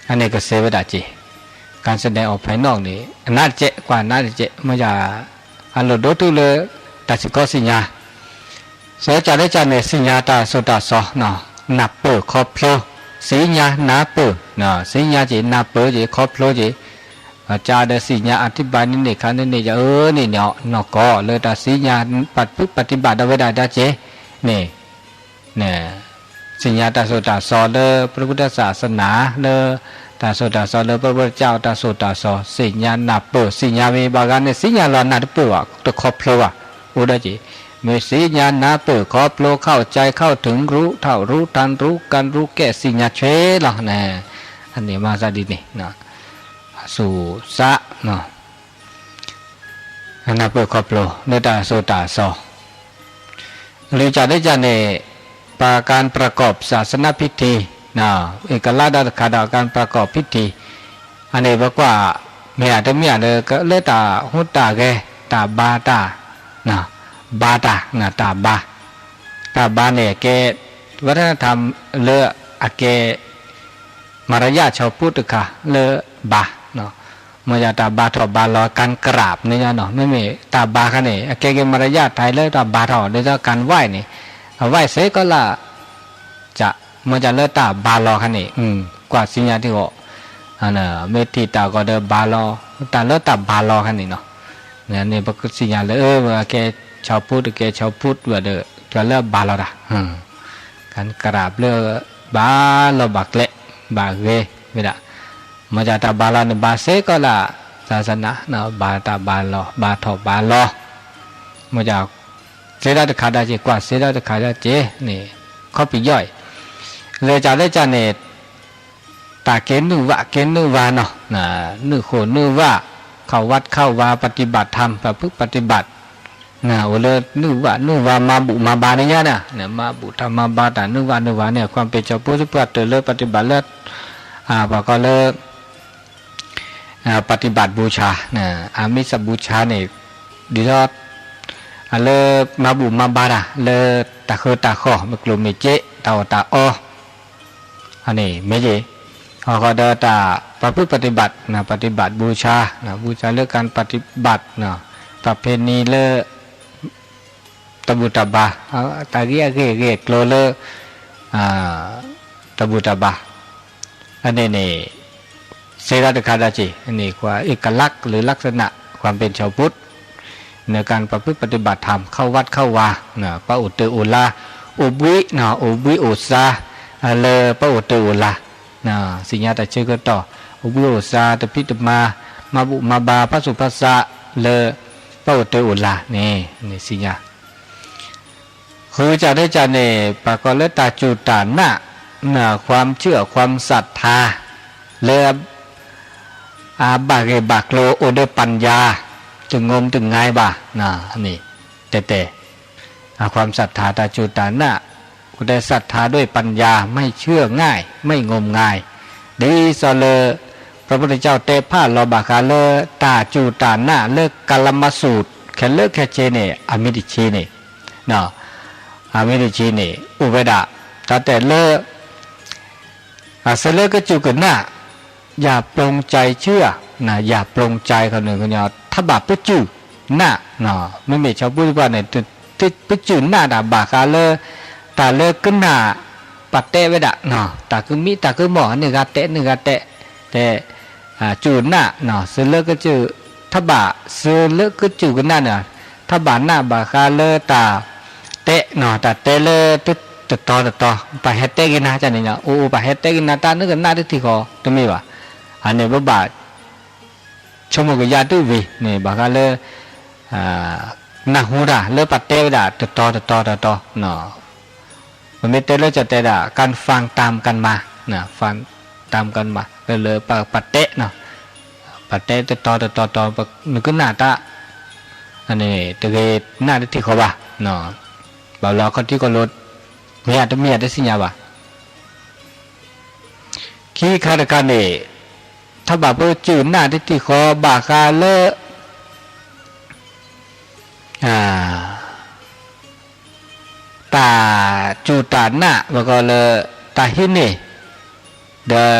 အန့ၣ်ကစ့ၢ်ဝဲဒၣ်က့ၤ, การแสดงออกภายนอก န့ၣ် အနးတကဲး ကွၢ်နးတကဲး မ့ၢ်ယၤ အလိၣ်ဒိၣ်တုၤလၢ တၢ်စံၣ်ကီစံၣ်ညါ, စဲကၠါလၢကၠါန့ၣ် စံၣ်ညါတၢ်သိၣ်တၢ်သီ, နၢ်ပၢၢ်ခီဖျိ, စံၣ်ညါနၢ်ပၢၢ်, စံၣ်ညါက့ၤ နၢ်ပၢၢ်က့ၤ ခီဖျိက့ၤ, ကၠါဒီးစံၣ်ညါ อธิบาย န့ၣ်န့ၣ်ခါန့ၣ်န့ၣ် ယအၢန့ၣ်န့ၣ် နီၢ်ကီၢ်လၢတၢ်စံၣ်ညါ ပဖုပฏิบัติ ဒီးဝဲဒၣ်ဒၣ်က့ၤန့ၣ် စံၣ်ညါတၢ်သိၣ်တၢ်သီလၢ พระพุทธศาสนา လၢ တၢ်သိၣ်တၢ်သီလၢ พระพุทธเจ้า တၢ်သိၣ်တၢ်သီ စံၣ်ညါနၢ်ပၢၢ် စံၣ်ညါမ့ၢ်ဘၣ်ဂၤန့ၣ် စံၣ်ညါလီၤနၢ်တပၢၢ်ဘၣ် တခီဖျိဘၣ် အိၣ်ဒီးက့ၤ မ့ၢ်စံၣ်ညါနၢ်ပၢၢ်ခီဖျိ เข้าใจ เข้าถึง รู้เท่า รู้ทัน รู้กัน รู้แก้ စံၣ်ညါဆွဲလီၤန့ၣ် အန့ၣ်မၤသးဒ်န့ၣ် အစူၢ်စး နၢ်ပၢၢ်ခီဖျိ လၢတၢ်သိၣ်တၢ်သီ လွံၢ်ကၠါတကၠါန့ၣ် ပှၤ การประกอบศาสนพิธี เอกลักษณ์ ဒီးတခါဒီး การประกอบพิธี အန့ၣ်ပကွၢ် မ့ၢ်ဧါတမ့ၢ်ဧါလၢ လၢတၢ်ဟူးတၢ်ဂဲၤ တၢ်ဘါတၢ် ဘါတၢ် တၢ်ဘါ တၢ်ဘါန့ၣ် အကဲ วัฒนธรรม လၢအကဲ မၤရယၣ် ชาวพุทธ တခါ လၢဘါ မ့ၢ်ယၤတၢ်ဘါထီၣ်ဘါလီၤ การกราบ န့ၣ်ညါနီၤ မ့မ့ၢ်တၢ်ဘါခါန့ၣ် အကဲက့ၤမၤရယၣ်ထါလၢတၢ်ဘါထီၣ် ဒ်သိး การไหว้ န့ၣ် အဝဲစ့ၢ်ကီးလၢ မ့ၢ်ယၤလၢတၢ်ဘါလီၤခါန့ၣ် ကွၢ်စံၣ်ညါထံၣ်အီၤ မ့ၢ်ထံၣ်တၢ်ဂီၤဒီးဘါလီၤ တၢ်လၢတၢ်ဘါလီၤခါန့ၣ်နီၤ န့ၣ်ပကစံၣ်ညါလၢ အကဲ ชาวพุทธ တကဲ ชาวพุทธ ဘၣ်ဒီး တၢ်လၢဘါလီၤတၢ် การกราบ လၢ ဘါလီၤဘၣ်ကျဲ ဘၣ်ဂ့ၤဝဲဒၣ် မ့ၢ်ယၤတၢ်ဘါလီၤန့ၣ် ဘါစ့ၢ်ကီးလၢ ศาสนา ဘါတၢ်ဘါလီၤ ဘါထီၣ်ဘါလီၤ မ့ၢ်ယၤ စ့ဒၣ်တခါဒၣ်က့ၤ ကွၢ်စ့ဒၣ်တခါဒၣ်က့ၤန့ၣ် ခီပယီၤအံၤ လၢကၠါလၢကၠါန့ၣ် တၢ်က့ၤနုာ်ဝၣ်က့ၤနုာ်ဝါနီၤ နုာ်ဃိၣ်နုာ်ဝၣ် เข้าวัดเข้าวา ปฏิบัติธรรม ประพฤติปฏิบัติ အိၣ်လၢနုာ်ဝၣ်နုာ်ဝါ မၤဘူၣ်မၤဘါန့ၣ်ညါန့ၣ် မၤဘူၣ်တၢ်မၤဘါတၢ်နုာ်ဝၣ်နုာ်ဝါန့ၣ် ความเป็นชาวพุทธ ပှၤတၢၢ်လၢ ปฏิบัติ လၢ ပှၤကီၢ်လၢ ပฏิบัติบูชา อามิสบูชา န့ၣ် ဒ်သိး အလၢမၤဘူၣ်မၤဘါတၢ် လၢတၢ်ဃၢတၢ်ဃီၣ် မ့ၢ်ကျိၣ်မ့ၢ်စ့ တၢ်အီၣ်တၢ်အီ အန့ၣ်မ့ၢ်ယ့ၢ် အဃိဒီးတၢ် ประพฤติปฏิบัติ ปฏิบัติบูชา บูชา လၢ การปฏิบัติ ประเพณี လၢ တၢ်ဘူၣ်တၢ်ဘါ တၢ်ဂ့ၢ်အဂ့ၢ်အကျိၤလၢ တၢ်ဘူၣ်တၢ်ဘါ အန့ၣ်န့ၣ် စ့ဒၣ်တခါဒၣ်က့ၤ အန့ၣ် เอกลักษณ์ หรือ ลักษณะ ความเป็นชาวพุทธ ในการประพฤติปฏิบัติธรรม เข้าวัดเข้าวา ပအိၣ်တၢ်အိၣ်လၢ အိၣ်ဘှံး အိၣ်ဘှံးအိၣ်စါ လၢပအိၣ်တၢ်အိၣ်လၢ သ့ၣ်ညါတၢ်ဆၢကတီၢ် အိၣ်ဘှံးအိၣ်စါ တဖံးတမၤ မၤဘူၣ်မၤဘါ ဖးစူၣ်ဖးဆး လၢပအိၣ်တၢ်အိၣ်လၢန့ၣ် သ့ၣ်ညါ ဃုကၢ်ဒဲကၢ်န့ၣ် ပှၤကိးလၢတၢ်စူၢ်တၢ်နာ် ความเชื่อ ความศรัทธา လၢ အဘၣ်ဂ့ၢ်ဘၣ်ကျိၤအိၣ်ဒီး ปัญญา တငိုမ်တငိုင်းဘၣ်န့ၣ် တဲတဲ ความศรัทธา တၢ်စူၢ်တၢ်နာ် အိၣ်ဒီး ศรัทธา ด้วยปัญญา ไม่เชื่อง่าย ไม่งมงาย ဒ်သိးလၢ พระพุทธเจ้าတဲဖးလီၤဘၣ်ဃးလၢ တၢ်စူၢ်တၢ်နာ်လၢ กาลมสูตร ခဲလၢာ်ခဲဆ့န့ၣ် အမံၤတဆံန့ၣ် အမံၤတဆံန့ၣ် အိၣ်ဝဲဒၣ် တၢ်တဲလၢ အစၢၤလၢကစူၢ်ကနာ် อย่าปลงใจเชื่อ อย่าปลงใจ ခီန့ၣ် ထီၣ်ဘၣ်ပစူၢ်နာ် မ့မ့ၢ်ဆီဖိသ့ၣ်တဖၣ်န့ၣ် ပစူၢ်နာ်တၢ်ဘၣ်ဃးလၢ တၢ်လၢကနၣ်ပတဲဝဲဒၣ် တၢ်ကမံတၢ်ကမီၣ် န့ၢ်ဂၤတဲ န့ၢ်ဂၤတဲ တဲ စူၢ်နာ် စၢၤလၢကစူၢ် ထီၣ်ဘၣ်စၢၤလၢကစူၢ်ကနာ်န့ၣ် ထီၣ်ဘၣ်နာ်ဘၣ်ဃးလၢတၢ်တဲ တၢ်တဲလၢ တတီၤတတီၤ ပှၤဟဲတဲက့ၤနၤန့ၣ် အိၣ်အိၣ်ပှၤဟဲတဲက့ၤနၤ တၢ်နကနၣ်တထံၣ်ဃီ တမ့ၢ်ဘၣ် အန့ၣ်ပဘၣ် ဆိကမိၣ်ကယၤတဝံၤန့ၣ် ဘၣ်ဃးလၢ နၢ်ဟူတၢ်လၢပှၤတဲဝဲဒၣ် တတီၤတတီၤတတီၤ ပမ့ၢ်တဲလၢကတဲဒၣ် การฟังตามกันมา ฟังตามกันมา လၢလၢပှၤတဲ ပှၤတဲတတီၤတတီၤတီၤ နကနၣ်တၢ် န့ၣ် တဂ့ၤနၣ်တထံၣ်ဃီဘၣ် ဘၣ်လီၤခီထံကီၢ်လိၤ မ့ၢ်ဧါတမ့ၢ်ဧါတသ့ၣ်ညါဘၣ် ခံခါတခါန့ၣ် ထီၣ်ဘၣ်ပစူၢ်နာ်တထံၣ်ဃီဘၣ်ဃးလၢ တၢ်စူၢ်တၢ်နာ် ပကိးလၢ တၢ်ဟံးန့ၢ် ဒီး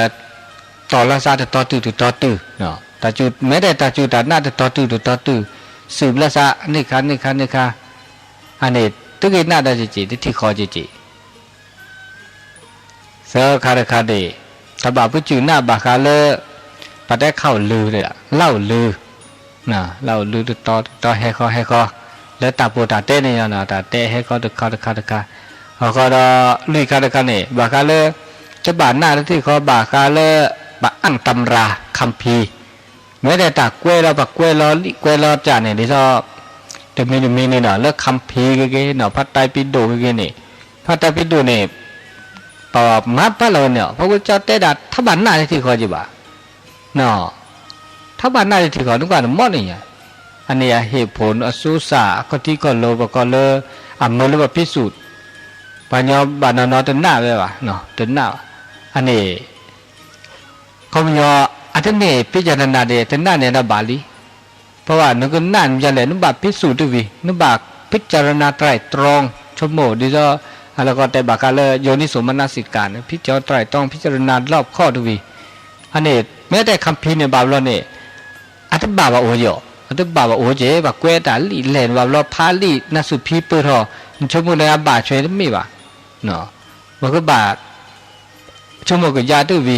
တီၤလၢသးတတီၤတုၤတတီၤတုၤ မ့ၢ်တဲတၢ်စူၢ်တၢ်နာ်တတီၤတုၤတတီၤတုၤ စူၢ်လၢသး န့ၢ်ခါ န့ၢ်ခါ န့ၢ်ခါ အန့ၣ် တဂ့ၤနၣ်ဒီးကက့ၤ တထံၣ်ဃီကက့ၤ သၢခါတခါန့ၣ် ထီၣ်ဘၣ်ပစူၢ်နာ်ဘၣ်ဃးလၢ ပတဲခးအိၣ်လုၢ် လၢအိၣ်လုၢ် လၢအိၣ်လုၢ်တတီၤတတီၤဟဲဃီဟဲဃီ လၢတၢ်ပိာ်တၢ်တဲန့ၣ် တၢ်တဲဟဲဃီတခါတခါတခါ အဃိဒီး လွံၢ်ခါတခါန့ၣ် ဘၣ်ဃးလၢ တဘၣ်နၢ်တထံၣ်ဃီဘၣ်ဃးလၢ ပအၣ်တမရၤ คัมภีร์ မ့ၢ်တဲတၢ်ကွဲးလီၤ ပကွဲးလီၤလံာ်ကွဲးလီၤတၢ်န့ၣ် ဒ်သိး တမံၤတမံၤန့ၣ်ဒီး လၢ คัมภีร์ ဂ့ၤဂ့ၤနီၤ ဖးတၢ်ပံၤဒိၣ်ဂ့ၤဂ့ၤန့ၣ် ဖးတၢ်ပံၤဒိၣ်န့ၣ် ပမၤပာ်လီၤဝဲန့ၣ် ဖဲကစၢ်တဲဒၣ် ထီၣ်ဘၣ်နၢ်တထံၣ်ဃီက့ၤဘၣ် ထီၣ်ဘၣ်နၢ်တထံၣ်ဃီ နကွၢ်နမီၢ်န့ၣ်ညါ အန့ၣ် အဟ့ၣ်ဖိ အစိစၢ် အခီၣ်ထံးခီၣ်လိၤ ပကိးလၢ အမၢလၢပဖံးစူၣ် ပှၤညီဘၣ်နီၤနီၤတနာ်ဝဲဘၣ် တနာ် အန့ၣ် ခီပညီ အတမ့ၢ် พิจารณา ဒီး တနာ်န့ၣ်ဒီးဘၣ်လံ เพราะว่า နကနၣ်မ့ၢ်လဲၣ် နဘၣ်ဖံးစူၣ်တဝံၤ နဘၣ် พิจารณา ไตร่ตรอง ဆိကမိၣ် ဒ်သိး အလီၢ်ကီၢ်တဲဘၣ်ဃးလၢ โยนิโสมนสิการ န့ၣ် พิจารณา ไตร่ตรอง พิจารณา รอบคอบ တဝံၤ အန့ၣ် မ့ၢ်တဲ คัมภีร์ န့ၣ် ဘၣ်ဘျီန့ၣ် အတဘၣ်ဘၣ်အိၣ်က့ၤ အတဘၣ်ဘၣ်အိၣ်က့ၤ ဘၣ်ကွဲးတၢ်လံာ်လဲၢ်န့ၣ် ဘၣ်ဘျီဖးလံာ် နၢ်စူၢ်ဖံပၢၢ်ထီၣ် နဆိကမိၣ်ဒီးအဘၣ်ဆွဲတမ့ၢ်ဘၣ် ပကဘၣ် ဆိကမိၣ်ကယၤတဝံၤ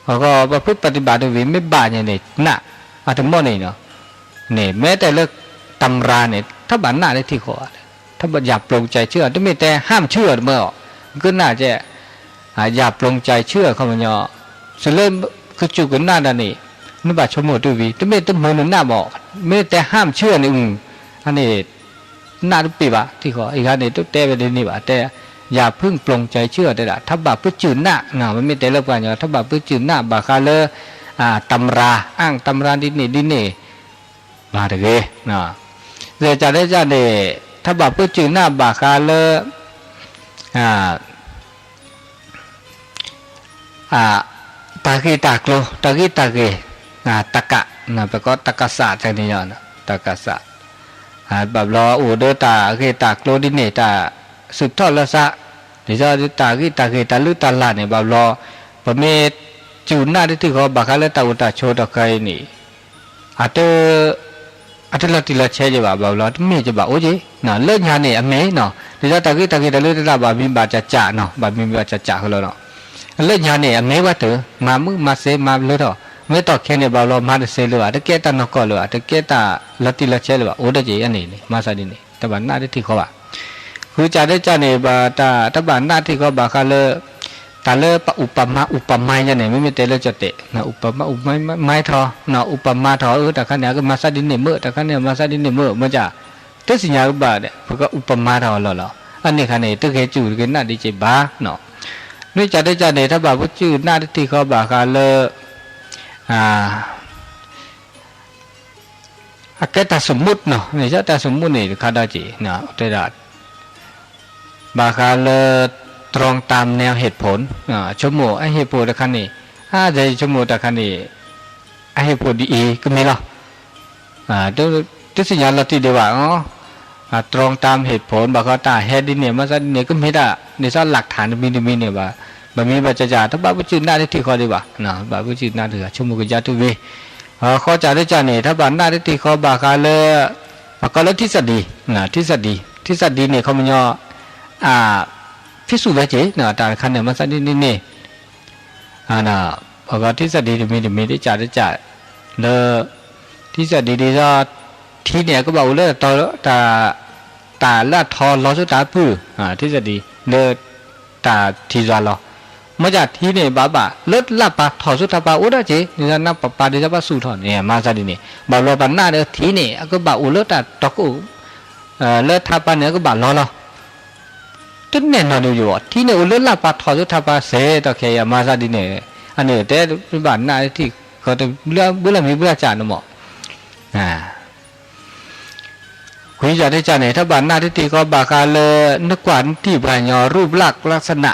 အဃိ ပဖုပတံၣ်ဘၣ်တဝံၤ မ့ၢ်ဘၣ်ညါန့ၣ် နၢ် အတမီၢ်န့ၣ်နီၤ န့ၣ် မ့ၢ်တဲလၢ တမရၤ န့ၣ် ထီၣ်ဘၣ်နၢ်လၢထံၣ်ဃီ ထီၣ်ဘၣ် อย่าปลงใจเชื่อ တမ့ၢ်တဲ ห้ามเชื่อ တမၢအီၤ ကနၣ်ကဲ อย่าปลงใจเชื่อ ခီပညီ စၢၤလၢကစူၢ်ကနာ်တၢ်န့ၣ် နဘၣ်ဆိကမိၣ်တဝံၤ တမ့ၢ်တမၢနနၢ်ဘၣ် မ့ၢ်တဲ ห้ามเชื่อ န့ၣ် အန့ၣ် နၢ်တပ့ၢ်ဘၣ် ထံၣ်ဃီ အံၤဂၤန့ၣ် တတဲဝဲဒ်န့ၣ်ဘၣ် တဲ อย่าเพิ่งปลงใจเชื่อ တဲဒၣ် ထီၣ်ဘၣ်ပစူၢ်နာ် မ့မ့ၢ်တဲလၢပှၤကညီ ထီၣ်ဘၣ်ပစူၢ်နာ်ဘၣ်ဃးလၢ တမရၤ အၣ်တမရၤဒ်န့ၣ်ဒ်န့ၣ် ဘၣ်တဂ့ၤ စဲးကၢ်ဒဲးကၢ်န့ၣ် ထီၣ်ဘၣ်ပစူၢ်နာ်ဘၣ်ဃးလၢ တၢ်ဂ့ၢ်တၢ်ကျိၤ တၢ်ဂ့ၢ်တၢ်ဂ့ၢ် တၢ်က ပကိးတၢ်ကစၢ်တၢ်န့ၣ် တၢ်ကစၢ် ဘၣ်ဘျီအိၣ်ဒီးတၢ်ဂ့ၢ်တၢ်ကျိၤဒ်န့ၣ် တၢ်စူးထီၣ်လၢသး ဒ်သိးတၢ်ဂ့ၢ်တၢ်ဂ့ၢ်တၢ်လုၢ်တၢ်လၢ်န့ၣ် ဘၣ်ဘျီ ပမ့ၢ်စူၢ်နာ်တထံၣ်ဃီ ဘၣ်ဃးလၢတၢ်အိၣ်တၢ်ဆိးတခါအံၤန့ၣ် အတ အတလီၤတံၢ်လီၤဆဲးက့ၤဘၣ် ဘၣ်ဘျီ တမ့ၢ်က့ၤဘၣ်အိၣ်က့ၤ လၢညါန့ၣ် အမ့ၢ်နီၤ ဒ်သိးတၢ်ဂ့ၢ်တၢ်ဂ့ၢ်တၢ်လုၢ်တၢ်လၢ် ဘၣ်မံဘၣ်စၢ်စၢ်နီၤ ဘၣ်မံဘၣ်စၢ်စၢ်ဃီလီၤနီၤ လၢညါန့ၣ် အမ့ၢ်ဝဲတၢ် မၤမုာ်မၤစ့မၤလၢထီၣ် မ့ၢ်တီၢ်ခဲန့ၣ် ဘၣ်ဘျီမၤတစဲးလၢၤဘၣ်, တကဲတၢ်နီၢ်ကီၢ်လၢၤဘၣ်, တကဲတၢ်လီၤတံၢ်လီၤဆဲးလၢၤဘၣ်, အိၣ်ဒီးက့ၤအန့ၣ်န့ၣ် မၤသးဒ်န့ၣ် တဘၣ်နးတထံၣ်ဃီဘၣ်. ဃုကၢ်ဒီးကၢ်န့ၣ် ဘၣ်တၢ် တဘၣ်နးတထံၣ်ဃီဘၣ်ဃးလၢ တၢ်လၢပ ဥပမာ ဥပမာ ယၤန့ၣ် မ့မ့ၢ်တဲလၢကၠီၣ်တဲာ် ဥပမာ ဥပမာ ထီၣ် ဥပမာ ထီၣ် အၢ တၢ်ခါန့ၣ် အကမၤသးဒ်န့ၣ်မ့ၢ် တၢ်ခါန့ၣ် အမၤသးဒ်န့ၣ်မ့ၢ် မ့ၢ်ကၢ် တသ့ၣ်ညါကဘၣ်ဒီး ပက ဥပမာ ထီၣ်အလီၢ်လီၤ. အန့ၣ်ခါန့ၣ် တဂဲၤစူၢ်တဂ့ၤနးဒံးက့ၤဘၣ်နီၤ. မ့ၢ်ကၢ်တဲကၢ်န့ၣ် တၢ်ဘၣ်ပစူၢ်နးတထံၣ်ဃီဘၣ်ဃးလၢ အကဲတၢ်စမူးနီၤ, န့ၣ် တၢ်စမူးန့ၣ် တခါဒီးက့ၤ တဲဒၣ် ဘၣ်ဃးလၢ ตรงตามแนวเหตุผล ဆိကမိၣ်အ เหตุผล တခါန့ၣ် အ ယဆိကမိၣ်တၢ်ခါန့ၣ် အ เหตุผล ဒ်အံၤ ကမ့ၢ်လီၤ. တသ့ၣ်ညါလီၤတံၢ်ဒံးဘၣ် ตรงตามเหตุผล ဘၣ်ဃးတၢ်ဟဲဒ်န့ၣ် မၤသးဒ်န့ၣ် ကမ့ၢ်တၢ် ဒ်သိး หลักฐาน တမံၤတမံၤန့ၣ်ဘၣ်, ဘၣ်မ့ၢ်ဘၣ်ကၢ်ကၢ် တဘၣ်ပစူၢ်နးတထံၣ်ဃီဒံးဘၣ်, ဘၣ်ပစူၢ်နးတဂၤ ဆိကမိၣ်ကယါတဝ့ၢ်, ဃီကၢ်တကၢ်န့ၣ် တၢ်ဘၣ်နးတထံၣ်ဃီဘၣ်ဃးလၢ ပကိးလၢ ทฤษฎี ทฤษฎี ทฤษฎี န့ၣ် ခီပညီ အဖံးစူၣ်ဝဲက့ၤ တၢ်တခါန့ၣ် မၤသးဒ်န့ၣ်န့ၣ် ပကိး ทฤษฎี တမံၤတမံၤ တကၢ်တကၢ် လၢ ทฤษฎี ဒ်သိး ထံန့ၣ် အကဘၣ်အိၣ်လၢ တၢ်လၢအထီလီၤဆူတၢ်အပုၢ် ทฤษฎี လၢ တၢ်ထံစွၤလီၤ, မ့ၢ်ကၢ်ထံန့ၣ် ဘၣ်ဘၣ်လၢလၢ်ပာ်ထီၣ်ဆူတၢ်ပာ် အိၣ်ဒၣ်က့ၤ ဒ်သိးနၢ်ပၢၢ်ပာ် ဒ်သိးပှၤစူၢ်ထီၣ်န့ၣ် မၤသးဒ်န့ၣ် ဘၣ်ဘျီပနၢ်ဒီးထံန့ၣ် အကဘၣ်အိၣ်လၢတၢ်တီခိၣ် လၢထးပာ်န့ၣ် အကဘၣ်လီၤလီၤ တနဲၣ်နီၢ်ဒံးယိာ် ထံန့ၣ်အိၣ်လၢလၢ်ပာ်ထီၣ်ဆူထးပာ်စဲး တီၢ်ခဲအံၤ မၤသးဒ်န့ၣ် အန့ၣ်တဲဘၣ်နၢ်ထံၣ်ဃီတဘျုးလၢမံၤဘျုးကၢ်န့ၣ်မး ခွံကၢ်တကၢ်န့ၣ် တၢ်ဘၣ်နၢ်တထံၣ်ဃီဘၣ်ဃးလၢ နကွၢ်နထံၣ်ပှၤကညီ รูปลักษณ์ลักษณะ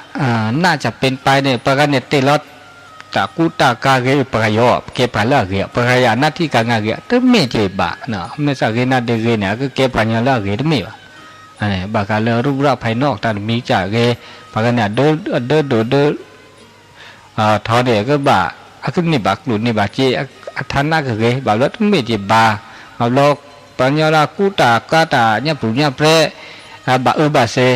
น่าจะเป็นไปန့ၣ် ပှၤဂၤန့ၣ်တ့ၢ်လီၤ တၢ်ကူတၢ်ကၤဂ့ၤ ပှၤကညီ ကဲပှၤလၢအဂ့ၤ ပှၤဂၤယၤနၢ်ထံၣ်ကၤငါဂ့ၤ တမ့ၢ်က့ၤဘၣ် မ့ၢ်သးဂ့ၤနၢ်ဒ့ဂ့ၤန့ၣ် အကကဲပှၤကညီလၢအဂ့ၤတမ့ၢ်ဘၣ် ဘၣ်ဃးလၢ รูปลักษณ์ภายนอก တၢ်တမံၤကၢ်ဂ့ၤ ပှၤဂၤန့ၣ် အဒၢဒိၣ်ဒၢ ထီန့ၣ် ကဘၣ် အကန့ၢ်ဘၣ်ကျိၣ်န့ၢ်ဘၣ်စ့ အထးနးကဂ့ၤ ဘၣ်ဘျီတမ့ၢ်က့ၤဘၣ် ဘၣ်ဘျီ ပှၤကညီလၢကူတၢ်ကၤတၢ်ညၣ်ပူၤညၣ်ပြဲ ဘၣ်အၢဘၣ်စဲ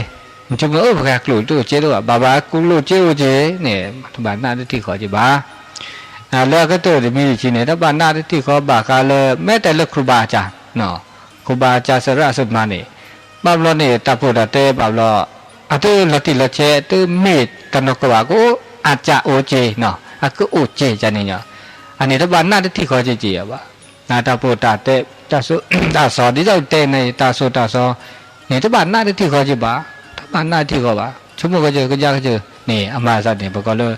ဆိကမိၣ်အၢပှၤဂၤကျိၣ်တအိၣ်စ့တအိၣ်ဘၣ် ဘၣ်ဘၣ်ကျိၣ်စ့အိၣ်က့ၤန့ၣ် တဘၣ်နၢ်တထံၣ်ဃီက့ၤဘၣ် လၢအကတၢၢ်တမံၤတဆံန့ၣ် တဘၣ်နၢ်တထံၣ်ဃီဘၣ်ဃးလၢ မ့ၢ်တဲလၢ ครูบาอาจารย์ ครูบาอาจารย์ စရၣ်စမါန့ၣ် ဘၣ်ဘျီန့ၣ် တၢ်ပိာ်တၢ်တဲဘၣ်ဘျီ အတလီၤတံၢ်လီၤဆဲး တမ့ၢ်တၢ်နီၢ်ကီၢ်ဘၣ် ကအိၣ် အစၢ်အိၣ်က့ၤ အကအိၣ်က့ၤကန့ၣ်ညီ အန့ၣ်တဘၣ်နၢ်တထံၣ်ဃီက့ၤက့ၤဘၣ် တၢ်ပိာ်တၢ်တဲ တၢ်စိတၢ်ကစီၣ် ဒ်သိးတဲန့ၣ် တၢ်စိတၢ်ကစီၣ်န့ၣ် တဘၣ်နၢ်တထံၣ်ဃီက့ၤဘၣ် တဘၣ်နၢ်တထံၣ်ဃီဘၣ် ဆိကမိၣ်ကစၢ်ကစၢ်ကစၢ်န့ၣ် အမၤသးန့ၣ် ပကိးလၢ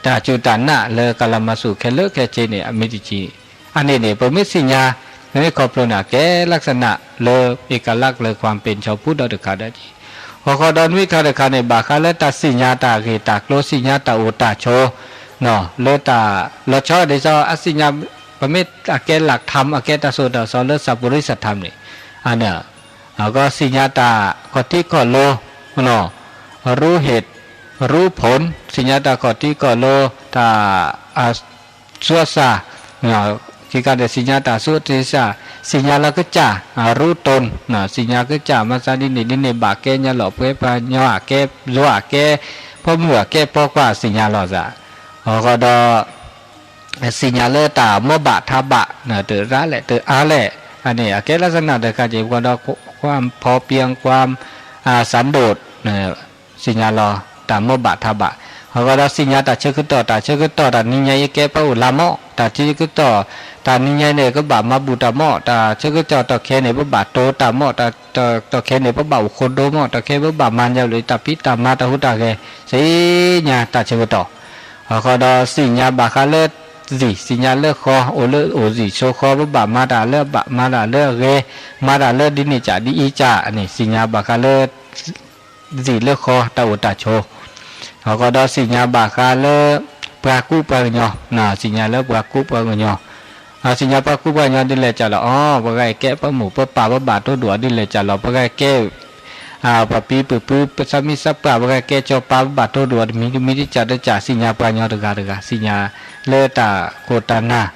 တၢ်စူၢ်တၢ်နာ်လၢကလၤမၤစူၣ်ခဲလၢာ်ခဲဆ့န့ၣ် အမ့ၢ်တဆံ အန့ၣ်န့ၣ် ပမ့ၢ်သ့ၣ်ညါ ပမ့ၢ်ခီဖျိန့ၣ် အကဲ ลักษณะ လၢ เอกลักษณ์ လၢ ความเป็นชาวพุทธ ဒီးတခါဒီးက့ၤ ဟီၣ်ခိၣ်ဒီးနွံခါတခါန့ၣ် ဘၣ်ဃးလၢတၢ်သ့ၣ်ညါတၢ်ဂ့ၢ်တၢ်ကျိၤ သ့ၣ်ညါတၢ်အိၣ်တၢ်ဆိး လၢတၢ်လီၤဆီဒ်သိး အသ့ၣ်ညါ ပမ့ၢ်အကဲ หลักธรรม အကဲတၢ်စိတၢ်ကစီၣ်လၢ သးပူၤရံသထၢမ်န့ၣ် အန့ၣ် အကသ့ၣ်ညါတၢ်ခီၣ်ထံးခီၣ်လိၤ รู้เหตุ รู้ผล သ့ၣ်ညါတၢ်ခီၣ်ထံးခီၣ်လိၤ တၢ် အသူအစၢ် ခံခါန့ၣ် သ့ၣ်ညါတၢ်သူတၢ်စၢ် သ့ၣ်ညါလၢကစၢ် รู้ตน သ့ၣ်ညါကစၢ် မၤသးဒ်န့ၣ်ဒ်န့ၣ် ဘၣ်ကဲညါလီၤ ပှဲၤပှၤညီအကဲ ယိၤအကဲ ဖိမုၣ်အကဲ ဖိခွါသ့ၣ်ညါလီၤသး အဃိဒီး သ့ၣ်ညါလၢတၢ်မိၢ်ဘၣ်ထးဘၣ် တရၣ်လဲၣ်တအါလဲၣ် အန့ၣ် အကဲ ลักษณะ တခါက့ၤ အဃိဒီး ความพอเพียง ความ สันโดษ သ့ၣ်ညါလီၤ တၢ်မိၢ်ဘၣ်ထးဘၣ် အဃိဒီးသ့ၣ်ညါတၢ်ဆၢကတီၢ် တၢ်ဆၢကတီၢ် တၢ်နံၤညါအံၤကဲပှၤအိၣ်လၢ်မီၢ် တၢ်ဆၢကတီၢ် တၢ်နံၤညါအံၤန့ၣ် ကဘၣ်မၤဘူၣ်တၢ်မီၢ် တၢ်ဆၢကတီၢ် တီၢ်ခဲန့ၣ် ပဘၣ်တိၤတၢ်မီၢ် တီၢ်ခဲန့ၣ် ပဘၣ်အိၣ်ခိၣ်ဒိမီၢ် တီၢ်ခဲပဘၣ်မၤညါလၢ တၢ်ဖံးတၢ်မၤ တၢ်ဟူးတၢ်ဂဲၤ သ့ၣ်ညါတၢ်ဆၢကတီၢ် အဃိဒီးသ့ၣ်ညါဘၣ်ဃးလၢ စံၣ် သ့ၣ်ညါလၢဃီ အိၣ်လၢအိၣ်စံၣ်ဆိဃီ ပဘၣ်မၤတၢ်လၢအဘၣ် မၤတၢ်လၢအဂ့ၤ မၤတၢ်လၢဒ်န့ၣ်ကၢ်ဒ်အံၤကၢ်န့ၣ် သ့ၣ်ညါဘၣ်ဃးလၢ စံၣ်လၢဃီ တၢ်အိၣ်တၢ်ဆိး အဃိဒီးသ့ၣ်ညါဘၣ်ဃးလၢ ပှၤကူပှၤကညီ သ့ၣ်ညါလၢပှၤကူပှၤကညီ သ့ၣ်ညါပှၤကူပှၤကညီဒ်လဲၣ်ကၢ်လီၤ အီ ပှၤဂၤအံၤကဲပှၤမိၢ်ပှၤပၢ် ပဘၣ်တိၢ်ဒိၣ်အီၤဒ်လဲၣ်ကၢ်လီၤ ပှၤဂၤအံၤကဲ ပှၤပံပှၤပု ပသးမံသးပှၢ် ပှၤဂၤအံၤကဲစီၤပၤ ပဘၣ်တိၢ်ဒိၣ်အီၤတမံၤတမံၤဒ်ကၢ်တကၢ် သ့ၣ်ညါပှၤကညီတဂၤတဂၤ သ့ၣ်ညါလၢတၢ်ခိၣ်တၢ်နၢ်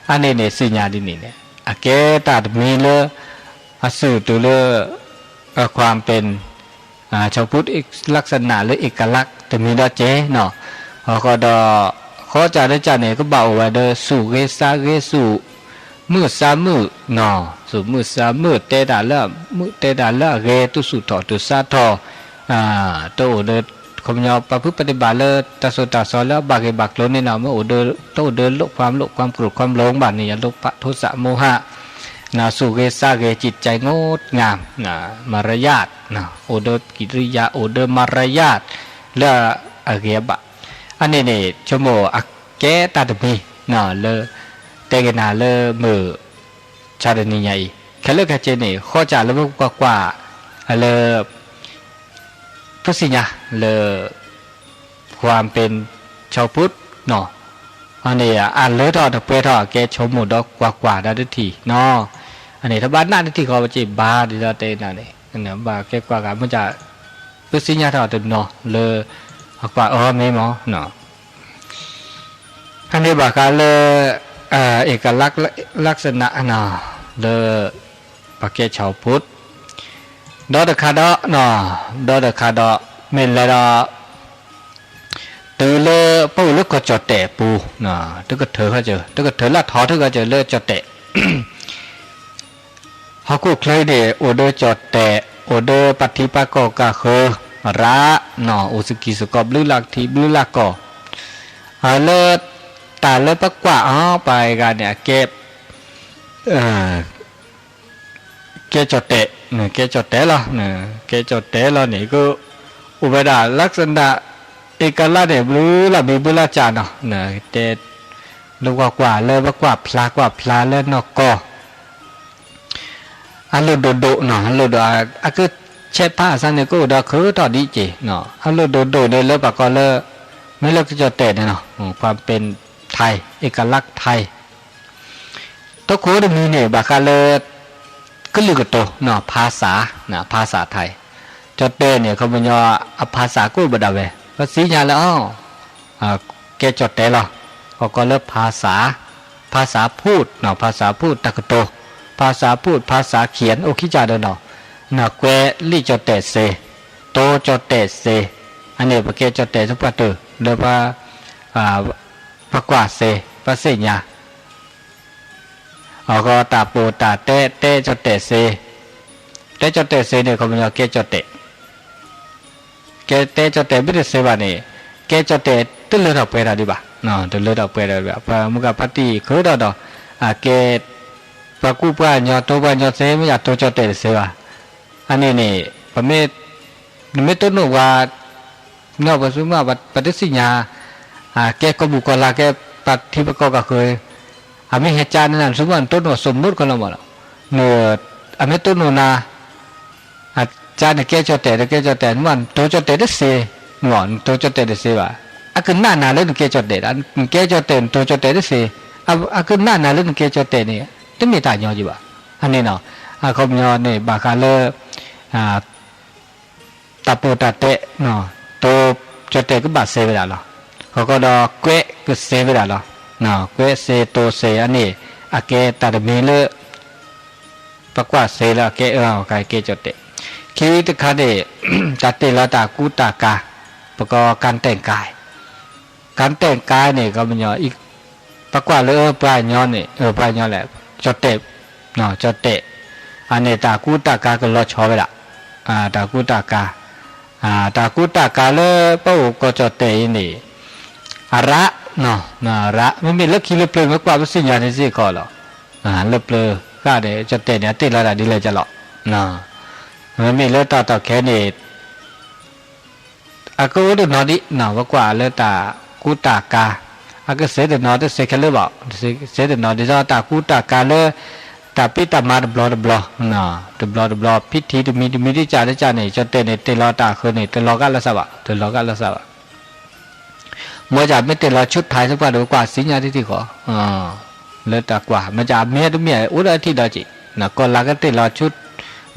အန့ၣ်န့ၣ် သ့ၣ်ညါဒ်န့ၣ်န့ၣ် အကဲတၢ်တမံၤလၢ အစုၣ်တုၤလၢ ความเป็น ชาวพุทธ ลักษณะ လၢ เอกลักษณ์ တမံၤဒီးကဲနီၤ အဃိဒီး ဃီစးတကးန့ၣ် ကဘၣ်အိၣ်ဝဲဒီး စူၢ်ဂ့ၤစါဂ့ၤ စူၢ်မုာ်စါမုာ်နီၤ, စူၢ်မုာ်စါမုာ် တဲတၢ်လၢအမုာ် တဲတၢ်လၢအဂ့ၤ တူၢ်ဆူၣ်ထီၣ်တူၢ်ဆါထီၣ်, တအိၣ်ဒီး ခီပညီ ပှၤဖုပှၤတဘၣ်လၢ တၢ်စိတၢ်ကမီၤလၢအဘၣ်ဂ့ၢ်ဘၣ်ကျိၤန့ၣ်နီၤ, မ့ၢ်အိၣ်ဒီး တအိၣ်ဒီးလိၣ်ကွၢ်လိၣ်ကွၢ် ကြိၣ်ကွၢ်လိၣ်ဘၣ်န့ၣ် အလိုဖးထိစးမိဟါ စူၢ်ဂ့ၤစါဂ့ၤ จิตใจงดงาม မารยาท အိၣ်ဒီး ကံၣ်တရံယၤ အိၣ်ဒီး မารยาท လၢအဂ့ၤအဘၣ်, အန့ၣ်န့ၣ် ဆိကမိၣ်အကဲတၢ်တမံၤ လၢ တဲက့ၤနၤလၢမုၢ် ဆါတနံၤညါအံၤ ခဲလၢာ်ခဲဆ့န့ၣ် ဃီစးလၢပကွၢ်ကွၢ် လၢ ပသ့ၣ်ညါလၢ ความเป็นชาวพุทธနီၤ, အန့ၣ် အလၢထီၣ်တပှဲၤထီၣ် အကဲဆိကမိၣ်ဒီးကွၢ်ကွၢ်ဒၣ်တထံၣ်နီၤ, အန့ၣ် တဘၣ်နးတထံၣ်ဃီ ပစံးဘၣ်ဒ်သိးတဲနၤန့ၣ် ဘၣ်ကဲကွၢ်ဂၤ မ့ၢ်ဒ် ပသ့ၣ်ညါထီၣ်တနီၤလၢ အကွၢ်အီၤမ့ၢ်မး အန့ၣ်ဘၣ်ဃးလၢ เอกลักษณ์ ลักษณะ လၢ ပှၤကဲ ชาวพุทธ ဒီးတခါဒီး ဒီးတခါဒီး မ့ၢ်လဲၤဒီး တုၤလၢပအိၣ်လၢကီၢ်ကၠီၣ်တဲာ်အပူၤ တကထၢၣ်ခီစၢၤ တကထၢၣ်လၢထီၣ်ထၢၣ်ခီစၢၤလၢကၠီၣ်တဲာ် ဟီၣ်ခိၣ်ချၢအံၤန့ၣ် အိၣ်ဒီးကၠီၣ်တဲာ် အိၣ်ဒီးပှၤထံပှၤကီၢ်ကၢ်ဃၢၤ ရး အိၣ်စကံၢ်စကီး ဘျုးလၢ်ထံဘျုးလၢ်ကီၢ် လၢ တၢ်လၢပကွၢ်အီၤ ပှၤအဂၤန့ၣ် အကဲ ကဲကၠီၣ်တဲာ် ကဲကၠီၣ်တဲာ်လီၤ ကဲကၠီၣ်တဲာ်လီၤန့ၣ် ကအိၣ်ဝဲဒၣ် ลักษณะ เอกลักษณ์န့ၣ် ဘျုးလၢ်မံၤဘျုးလၢ်ကၠၢ်နီၤ တဲ လၢကွၢ်ကွၢ်လၢပကွၢ်ဖျါကွၢ်ဖျါလၢနီၢ်ကီၢ် အလိၣ်ဒိၣ်ဒိၣ်နီၤ အလိၣ်ဒိၣ် အကဆဲးဖးအသးန့ၣ် ကအိၣ်ဒီးခုထီၣ်ဒ်က့ၤနီၤ အလိၣ်ဒိၣ်ဒိၣ်န့ၣ်လၢပှၤကိးလၢ မ့ၢ်လၢကၠီၣ်တဲာ်န့ၣ်နီၤ ความเป็นไทย เอกลักษณ์ไทย တခိၣ်တမံၤန့ၣ် ဘၣ်ဃးလၢ ကလုာ်ကတိၤ ภาษา ภาษาไทย ကၠီၣ်တဲာ်န့ၣ် ခီပညီ အ ภาษา ကအိၣ်ဘၣ်ဒၣ်ဝဲ ပသ့ၣ်ညါလၢအီၤ ကဲကၠီၣ်တဲာ်လီၤ ပှၤကိးလၢ ภาษา ภาษาพูด ภาษาพูด တၢ်ကတိၤ ภาษาพูด ภาษาเขียน အိၣ်ခံကၢ်ဒီးနီၤ ကွဲးလံာ်ကၠီၣ်တဲာ်စ့ တိၤကၠီၣ်တဲာ်စ့ အန့ၣ် ပကဲကၠီၣ်တဲာ်သပှၢ်တၢၢ် လၢ ပကွၢ်စ့ ပသ့ၣ်ညါ အဃိတၢ်ပိာ်တၢ်တဲ တဲကၠီၣ်တဲာ်စ့ တဲကၠီၣ်တဲာ်စ့န့ၣ် ခီပညီကဲကၠီၣ်တဲာ် ကဲတဲကၠီၣ်တဲာ်မ့ၢ်တစ့ဘၣ်န့ၣ် ကဲကၠီၣ်တဲာ်တလၢထီၣ်ပှဲၤထီၣ်ဒံးဘၣ် တလၢထီၣ်ပှဲၤထီၣ်ဒံးဘၣ် ပှၤမုၢ်ဂၤဖါတံၢ်ဃုာ်ဒီးဒီး အကဲ ပှၤကူပှၤကညီတိၤပှၤကညီစ့ မ့ၢ်ယၤတိၤကၠီၣ်တဲာ်တစ့ဘၣ် အန့ၣ်န့ၣ် ပမ့ၢ် နမ့ၢ်တိၢ်နီၣ်ပှၤ နီၢ်ပှၤဆူမး ပတသ့ၣ်ညါ ကဲကီၢ်ပူၤကီၢ်လၢ် ကဲပှၤထံပှၤကီၢ်ကၢ်ဃၢၤ အမ့ၢ်ဟဲကၠါန့ၣ် နဆိကမိၣ်နတိၢ်နီၣ် สมมุติ ခီလီၤမးလီၤ အမ့ၢ်တိၢ်နီၣ်နၤ ကၠါန့ၣ်ကဲကၠီၣ်တဲာ် နကဲကၠီၣ်တဲာ် နမ့ၢ်နတိၤကၠီၣ်တဲာ်တစ့ နတိၤကၠီၣ်တဲာ်တစ့ဘၣ် အကနၣ်နၤလၢနကဲကၠီၣ်တဲာ် နကဲကၠီၣ်တဲာ် နတိၤကၠီၣ်တဲာ်တစ့ အကနၣ်နၤလၢနကဲကၠီၣ်တဲာ်န့ၣ် တမ့ၢ်တၢ်ညီက့ၤဘၣ် အန့ၣ်နီၤ အခီပညီန့ၣ် ဘၣ်ဃးလၢ တၢ်ပိာ်တၢ်တဲ တိၤကၠီၣ်တဲာ်ကဘၣ်စ့ဝဲဒၣ်လီၤ. ဃီဃီဒီးကွဲးကစ့ဝဲဒၣ်လီၤ. ကွဲးစ့တိၤစ့အန့ၣ် အကဲတၢ်တမံၤလၢ ပကွၢ်စ့လၢအကဲအၢ ကဲကၠီၣ်တဲာ်. ခံတခါန့ၣ် တၢ်တ့ၢ်လီၤတၢ်ကူတၢ်ကၤ ပကိး การแต่งกาย การแต่งกาย န့ၣ် ကညီ ပကွၢ်လၢပှၤကညီန့ၣ် ပှၤကညီလဲၣ် ကၠီၣ်တဲာ် ကၠီၣ်တဲာ် အန့ၣ်တၢ်ကူတၢ်ကၤကလီၤဆီဝဲဒၣ် တၢ်ကူတၢ်ကၤ တၢ်ကူတၢ်ကၤလၢပအိၣ်ကီၢ်ကၠီၣ်တဲာ်အံၤန့ၣ် အရး အရး မ့မ့ၢ်လၢခံလၢပျၢၤမ့ၢ်ကွၢ်ပသ့ၣ်ညါန့ၣ်စ့ၢ်ကီးလီၤ. လၢပျၢၤဃၣ်န့ၣ် ကၠီၣ်တဲာ်န့ၣ် အတ့ၢ်လီၤတၢ်ဒ်လဲၣ်ကလီၤ. မ့မ့ၢ်လၢတၢ်တီၢ်ခဲန့ၣ် အကအိၣ်တနီၤဒံး ပကွၢ်လၢတၢ်ကူတၢ်ကၤ အကစ့တနီၤတစ့ခဲလၢာ်ဘၣ် စ့တနီၤဒ်သိးတၢ်ကူတၢ်ကၤလၢ တၢ်ဖံးတၢ်မၤတဘျီတဘျီ တဘျီတဘျီ ဖံထံတမံၤတမံၤတကၢ်တကၢ်န့ၣ် ကၠီၣ်တဲာ်န့ၣ် တ့ၢ်လီၤတၢ်ဃၢၤန့ၣ် တလီၤဂာ်လၢ်စၢ်ဘၣ် တလီၤဂာ်လၢ်စၢ်ဘၣ်. မ့ၢ်ကမ့ၢ်တ့ၢ်လီၤဆူၣ်ထါသပှၢ်ဒီးကွၢ်စ့ၣ်ညါတထံၣ်ဃီ လၢတၢ်ကွၢ် မ့ၢ်ကမ့ၢ်တမ့ၢ်အိၣ်ဒီးထံၣ်ဒီးက့ၤ ကီၢ်လၢ်ကတ့ၢ်လီၤဆူၣ်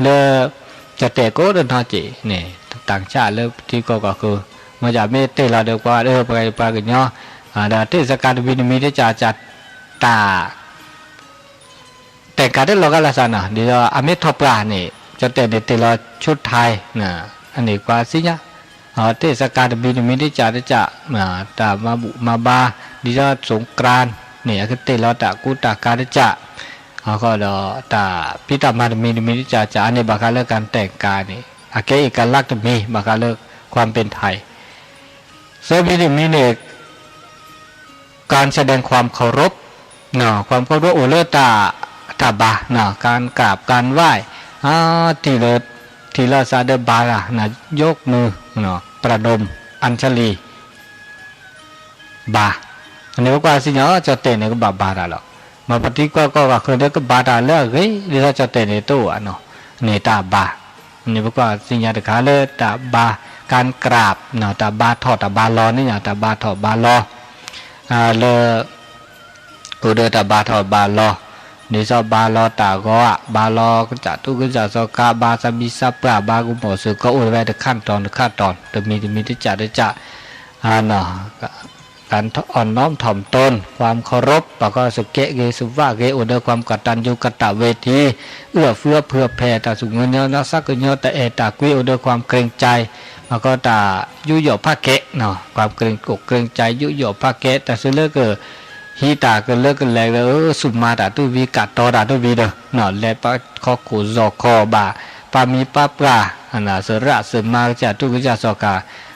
လၢ ကၠီၣ်တဲာ်ကအိၣ်တနီၤက့ၤန့ၣ် တၢ်ကၠၢ်လၢထံကီၢ်ကီၢ်ဃၢၤ မ့ၢ်ကမ့ၢ်တ့ၢ်လီၤဒီးကွၢ်ဒီးပှၤကညီ ဒီးတ့ၢ်စကၤတမံၤတမံၤတကၢ်ကၢ်တၢ် တဲာ်ကၤတလီၤဂာ်လၢ်စၢ်နီၤ ဒ်သိးအမ့ၢ်ထီၣ်ပှၢ်န့ၣ် ကၠီၣ်တဲာ်န့ၣ်တ့ၢ်လီၤဆူၣ်ထါ အန့ၣ်ကွၢ်စ့ၣ်ညါ တ့ၢ်စကၤတမံၤတမံၤတကၢ်တကၢ် တၢ်မၤဘူၣ်မၤဘါ ဒ်သိး สงกรานต์ န့ၣ် အကတ့ၢ်လီၤတၢ်ကူတၢ်ကၤတကး, အဃိဒီး တၢ်ဖံးတၢ်မၤတမံၤတမံၤတကးကး အန့ၣ်ဘၣ်ဃးလၢ การแต่งกาย န့ၣ် အကဲအံၤကလၢတမံၤ ဘၣ်ဃးလၢ ความเป็นไทย သၢမံၤတမံၤန့ၣ် การแสดงความเคารพ ความเคารพ အိၣ်လၢ တၢ်ဘါ การกราบการไหว้ ထံၣ်လၢ ထံၣ်လၢသးဒီးဘါတၢ် ยกมือ ประนม อัญชลี ဘါ, န့ၣ်ပကွၢ်သ့ၣ်ညါ ကၠီၣ်တဲာ်န့ၣ် ကဘၣ်ဘါတၢ်လီၤ. မ့ၢ်ပထံကီၢ်ကီၢ်ဂၤဃၢၤဒီး ကဘါတၢ်လၢအဂ့ၤ ဒ်သိးကၠီၣ်တဲာ်န့ၣ် တအိၣ်ဧါနီၤ, န့ၣ်တၢ်ဘါ, န့ၣ်ပကွၢ်သ့ၣ်ညါတခါလၢတၢ်ဘါ การกราบ တၢ်ဘါထီၣ်တၢ်ဘါလီၤန့ၣ်ညါ တၢ်ဘါထီၣ်ဘါလီၤ လၢ အိၣ်ဒီးတၢ်ဘါထီၣ်ဘါလီၤ, ဒ်သိးဘါလီၤတၢ်ဂီၤဧါ, ဘါလီၤကစၢ်ထူကစၢ်စီၤကါ, ဘါသးမံသးပှၢ်, ဘါကမီၤစ့ၢ်ကီး အိၣ်ဝဲတခါတတီၤတခါတတီၤ တမံၤတမံၤတကးတကး, การอ่อนน้อมถ่อมตน ความเคารพ ပှၤကီၢ်စကဲးဂ့ၤ စဝၣ်ဂ့ၤ အိၣ်ဒီး ความกตัญญูกตเวที เอื้อเฟื้อเผื่อแผ่ တၢ်သူၣ်ကညီၤသးကညီၤ တၢ်အဲၣ်တၢ်ကွံ အိၣ်ဒီး ความเกรงใจ ပှၤကီၢ်တၢ်ယူးယီၣ်ဖးကဲး, ความเกรงอกเกรงใจ ယူးယီၣ်ဖးကဲး တၢ်စံးလၢက ဟံးတၢ်ကလၢကလဲာ်လၢ စူၢ်မၤတၢ်တဝံၤ ကးတီၤတၢ်တဝံၤဒီး လဲၤပာ်ခီခိၣ်စီၤခီၣ်ဘၣ် ပာ်မံပာ်ပှၢ် စရၣ်စၢမါကစၢ်ထူကစၢ်စီၤကါ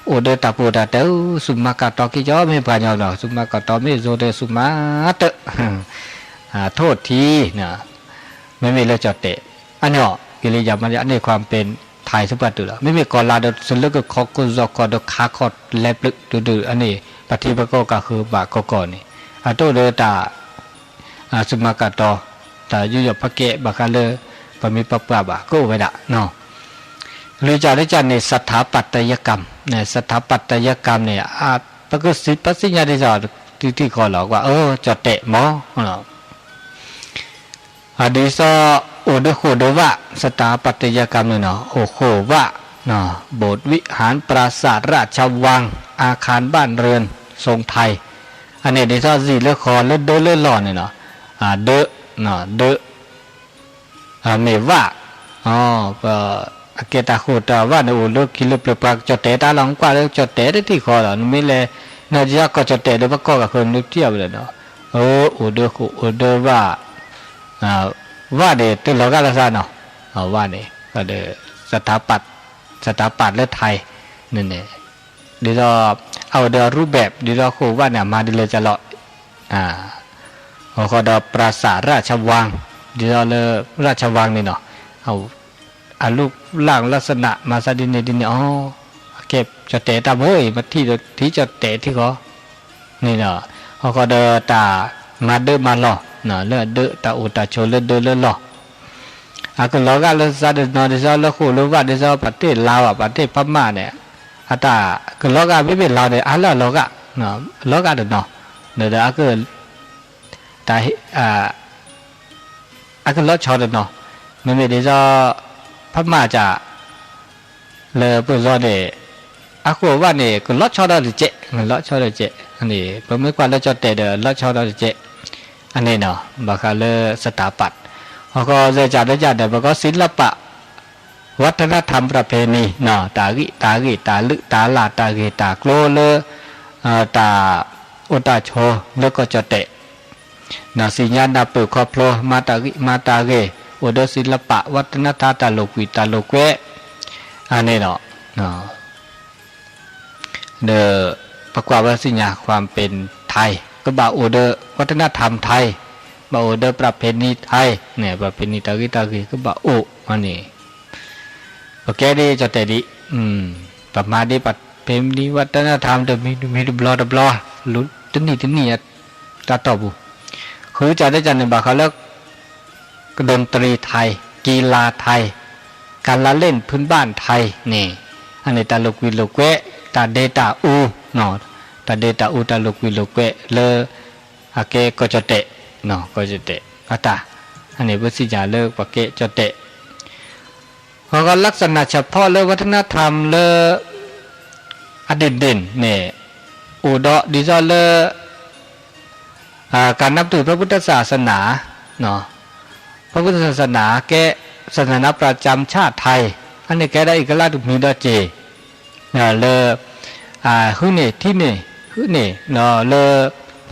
အိၣ်ဒီးတၢ်ပီးတၢ်တဲ စူၢ်မၤကးတီၤက့ၤကီး မ့ၢ်ပှၤညီဒီး စူၢ်မၤကးတီၤ မ့ၢ်စိၤဒီး စူၢ်မၤတၢ် ထိၣ်ထံ မ့မ့ၢ်လၢကၠီၣ်တဲာ် အနီၢ် ကလံၤယၤမၤ အန့ၣ် ความเป็นไทย သပှၢ်တုၤလီၤ. မ့မ့ၢ်ကီၢ်လါဒီး စလၢကခီခိၣ်စီၤခီၣ်ဒီးခးခီၣ်လဲၤပျုးတုၤဒုး အန့ၣ် ပှၤထံပှၤကီၢ်ကဃုဘၣ်ကီၢ်ကီၢ်န့ၣ် အတအိၣ်ဒီးတၢ် စူၢ်မၤကးတီၤ တၢ်ယူးယီၣ်ဖးကဲး ဘၣ်ဃးလၢ ပှၤမံပှၤပှၢ်ဘၣ် ကအိၣ်ဝဲဒၣ် လွံၢ်ကၠၢ်တကၠၢ်န့ၣ် สถาปัตยกรรม စထါပတယကၢမ်န့ၣ် ပကစံးပသ့ၣ်ညါဒ်သိး တံၤတံၤဃီလီၤ ကွၢ်အၢ ကၠီၣ်တဲာ်မီၤ ဒ်သိး အိၣ်ဒီးဃိာ်ဒီးဝၣ် สถาปัตยกรรม န့ၣ်နီၤ အိၣ်ဃိာ်ဝၣ် โบสถ์วิหาร ปราสาทราชวัง อาคารบ้านเรือนทรงไทย အန့ၣ်ဒ်သိး စံၣ်လၢဃီၤလၢဒၢလၢလီၢ်န့ၣ်နီၤ ဒၢ ဒၢ မ့ၢ်ဝၣ် အကဲတၢ်ဃိာ်တၢ်ဝၣ်န့ၣ် အိၣ်လၢခံလၢပျၢၤပှၤကၠီၣ်တဲာ်တၢ်လီၤ ကွၢ်လၢကၠီၣ်တဲာ်တထံၣ်ဃီလီၤ နမ့ၢ်လဲၤ နီၢ်ကီၢ်ကၠီၣ်တဲာ်ဒီး ပကီၢ်ကဃုနုထံၣ်အဝဲဒၣ်နီၤ အိၣ်ဒီးဃိာ်အိၣ်ဒီးဝၣ် ဝၣ်န့ၣ် တလီၤဂာ်လၢသးနီၤ ဝၣ်န့ၣ် ဒီး สถาปัตย์ လၢไทย န့ၣ်န့ၣ် ဒ်သိး အအိၣ်ဒီး รูปแบบ ဒ်သိးဃိာ်ဝၣ်န့ၣ် အမၤဒ်လဲၣ်ကလီၤ အဃိဒီး ปราสาทราชวัง ဒ်သိးလၢ ราชวัง န့ၣ်နီၤ အလူလၢ်လၢ်စနး မၤသးဒ်န့ၣ်ဒ်န့ၣ်အီၤ အကဲကၠီၣ်တဲာ်တၢ်မ့ၢ်အံၤ မ့ၢ်ထံၣ်ဒီးထံၣ်ကၠီၣ်တဲာ်ထံဃီ န့ၣ်ဒီး အဃိဒီးတၢ်မၤဒၢမၤလီၢ် လၢအဒၢတၢ်အိၣ်တၢ်ဆိးလၢဒၢလၢလီၢ် အကလီၤဂာ်လၢသးတနီၤ ဒ်သိးလၢဃိာ်လၢဝၣ် ဒ်သိးပှၤတ့ၢ်လါဝဲ ပှၤတ့ၢ်ဖးမၢ်န့ၣ် အတၢ်ကလီၤဂာ်မ့မ့ၢ်လါန့ၣ် အါလၢအလီၤဂာ် လီၤဂာ်တနီၤ ဒီး တၢ် အကလီၤဆီတနီၤ မ့မ့ၢ်ဒ်သိး ဖးမၢ်က လၢပၢၢ်လီၤန့ၣ် အဃိာ်ဝၣ်န့ၣ် ကလီၤဆီဒီးတကဲး ကလီၤဆီဒီးတကဲး န့ၣ် ပမ့ၢ်ကွၢ်လၢကၠီၣ်တဲာ်ဒီး လီၤဆီဒီးတကဲး အန့ၣ်နီၤ ဘၣ်ဃးလၢ สถาปัตย์ အဃိ စဲးကၠၢ်တကၠၢ်ဒီး ပကီၢ် ศิลปะ วัฒนธรรม ประเพณี နီၤ တၢ်ဂံၢ်တၢ်ဂ့ၢ် တၢ်လုၢ်တၢ်လၢ် တၢ်ဂ့ၢ်တၢ်ကျိၤလၢ တၢ်အိၣ်တၢ်ဆိးလၢကီၢ်ကၠီၣ်တဲာ် နီၤ သ့ၣ်ညါနၢ်ပၢၢ်ခီဖျိ မၤတၢ်ဂံၢ်မၤတၢ်ဂ့ၤ အိၣ်ဒီး ศิลปะ วัฒนธรรม တၢ်လိာ်ကွံာ်တၢ်လိာ်ကွဲ အန့ၣ်ဒီး ဒီး ပကွၢ်ဝဲသ့ၣ်ညါ ความเป็นไทย ကဘၣ်အိၣ်ဒီး วัฒนธรรมไทย ဘၣ်အိၣ်ဒီး ประเพณีไทย န့ၣ် ประเพณี တၢ်ဂံၢ်တၢ်ဂ့ၤ ကဘၣ်အိၣ်န့ၣ် ပကဲဒ်ကၠီၣ်တဲာ်ဒ် ပမၤဒ် ประเพณี วัฒนธรรม တမံၤတမံၤတဘျီတဘျီ တနံၣ်တနံၣ် တၢ်တီၢ်ပူၤ ဃုကၠၢ်တကၠၢ်န့ၣ် ဘၣ်ဃးလၢ ดนตรีไทย กีฬาไทย การละเล่นพื้นบ้านไทย န့ၣ် အန့ၣ်တၢ်လိာ်ကွံာ်လိာ်ကွဲ တၢ်ဒဲးတၢ်အူ တၢ်ဒဲးတၢ်အူတၢ်လိာ်ကွံာ်လိာ်ကွဲလၢ အကဲကီၢ်ကၠီၣ်တဲာ် ကီၢ်ကၠီၣ်တဲာ် အတၢ် အန့ၣ်ပသ့ၣ်ညါလၢပှၤကဲကၠီၣ်တဲာ် အဃိ ลักษณะเฉพาะ လၢ วัฒนธรรม လၢ အဒ့ၣ်ဒ့ၣ်န့ၣ် အိၣ်ဒီးဒ်သိးလၢ การนับถือพระพุทธศาสนา พระพุทธศาสนา ကဲ ศาสนาประจำชาติไทย အန့ၣ်ကဲဒၣ်အံၤကလၢ်တမံၤဒီးက့ၤ လၢ ဟုၣ်န့ၢ်ထံန့ၢ် ဟုၣ်န့ၢ် လၢ พระพุทธศาสนา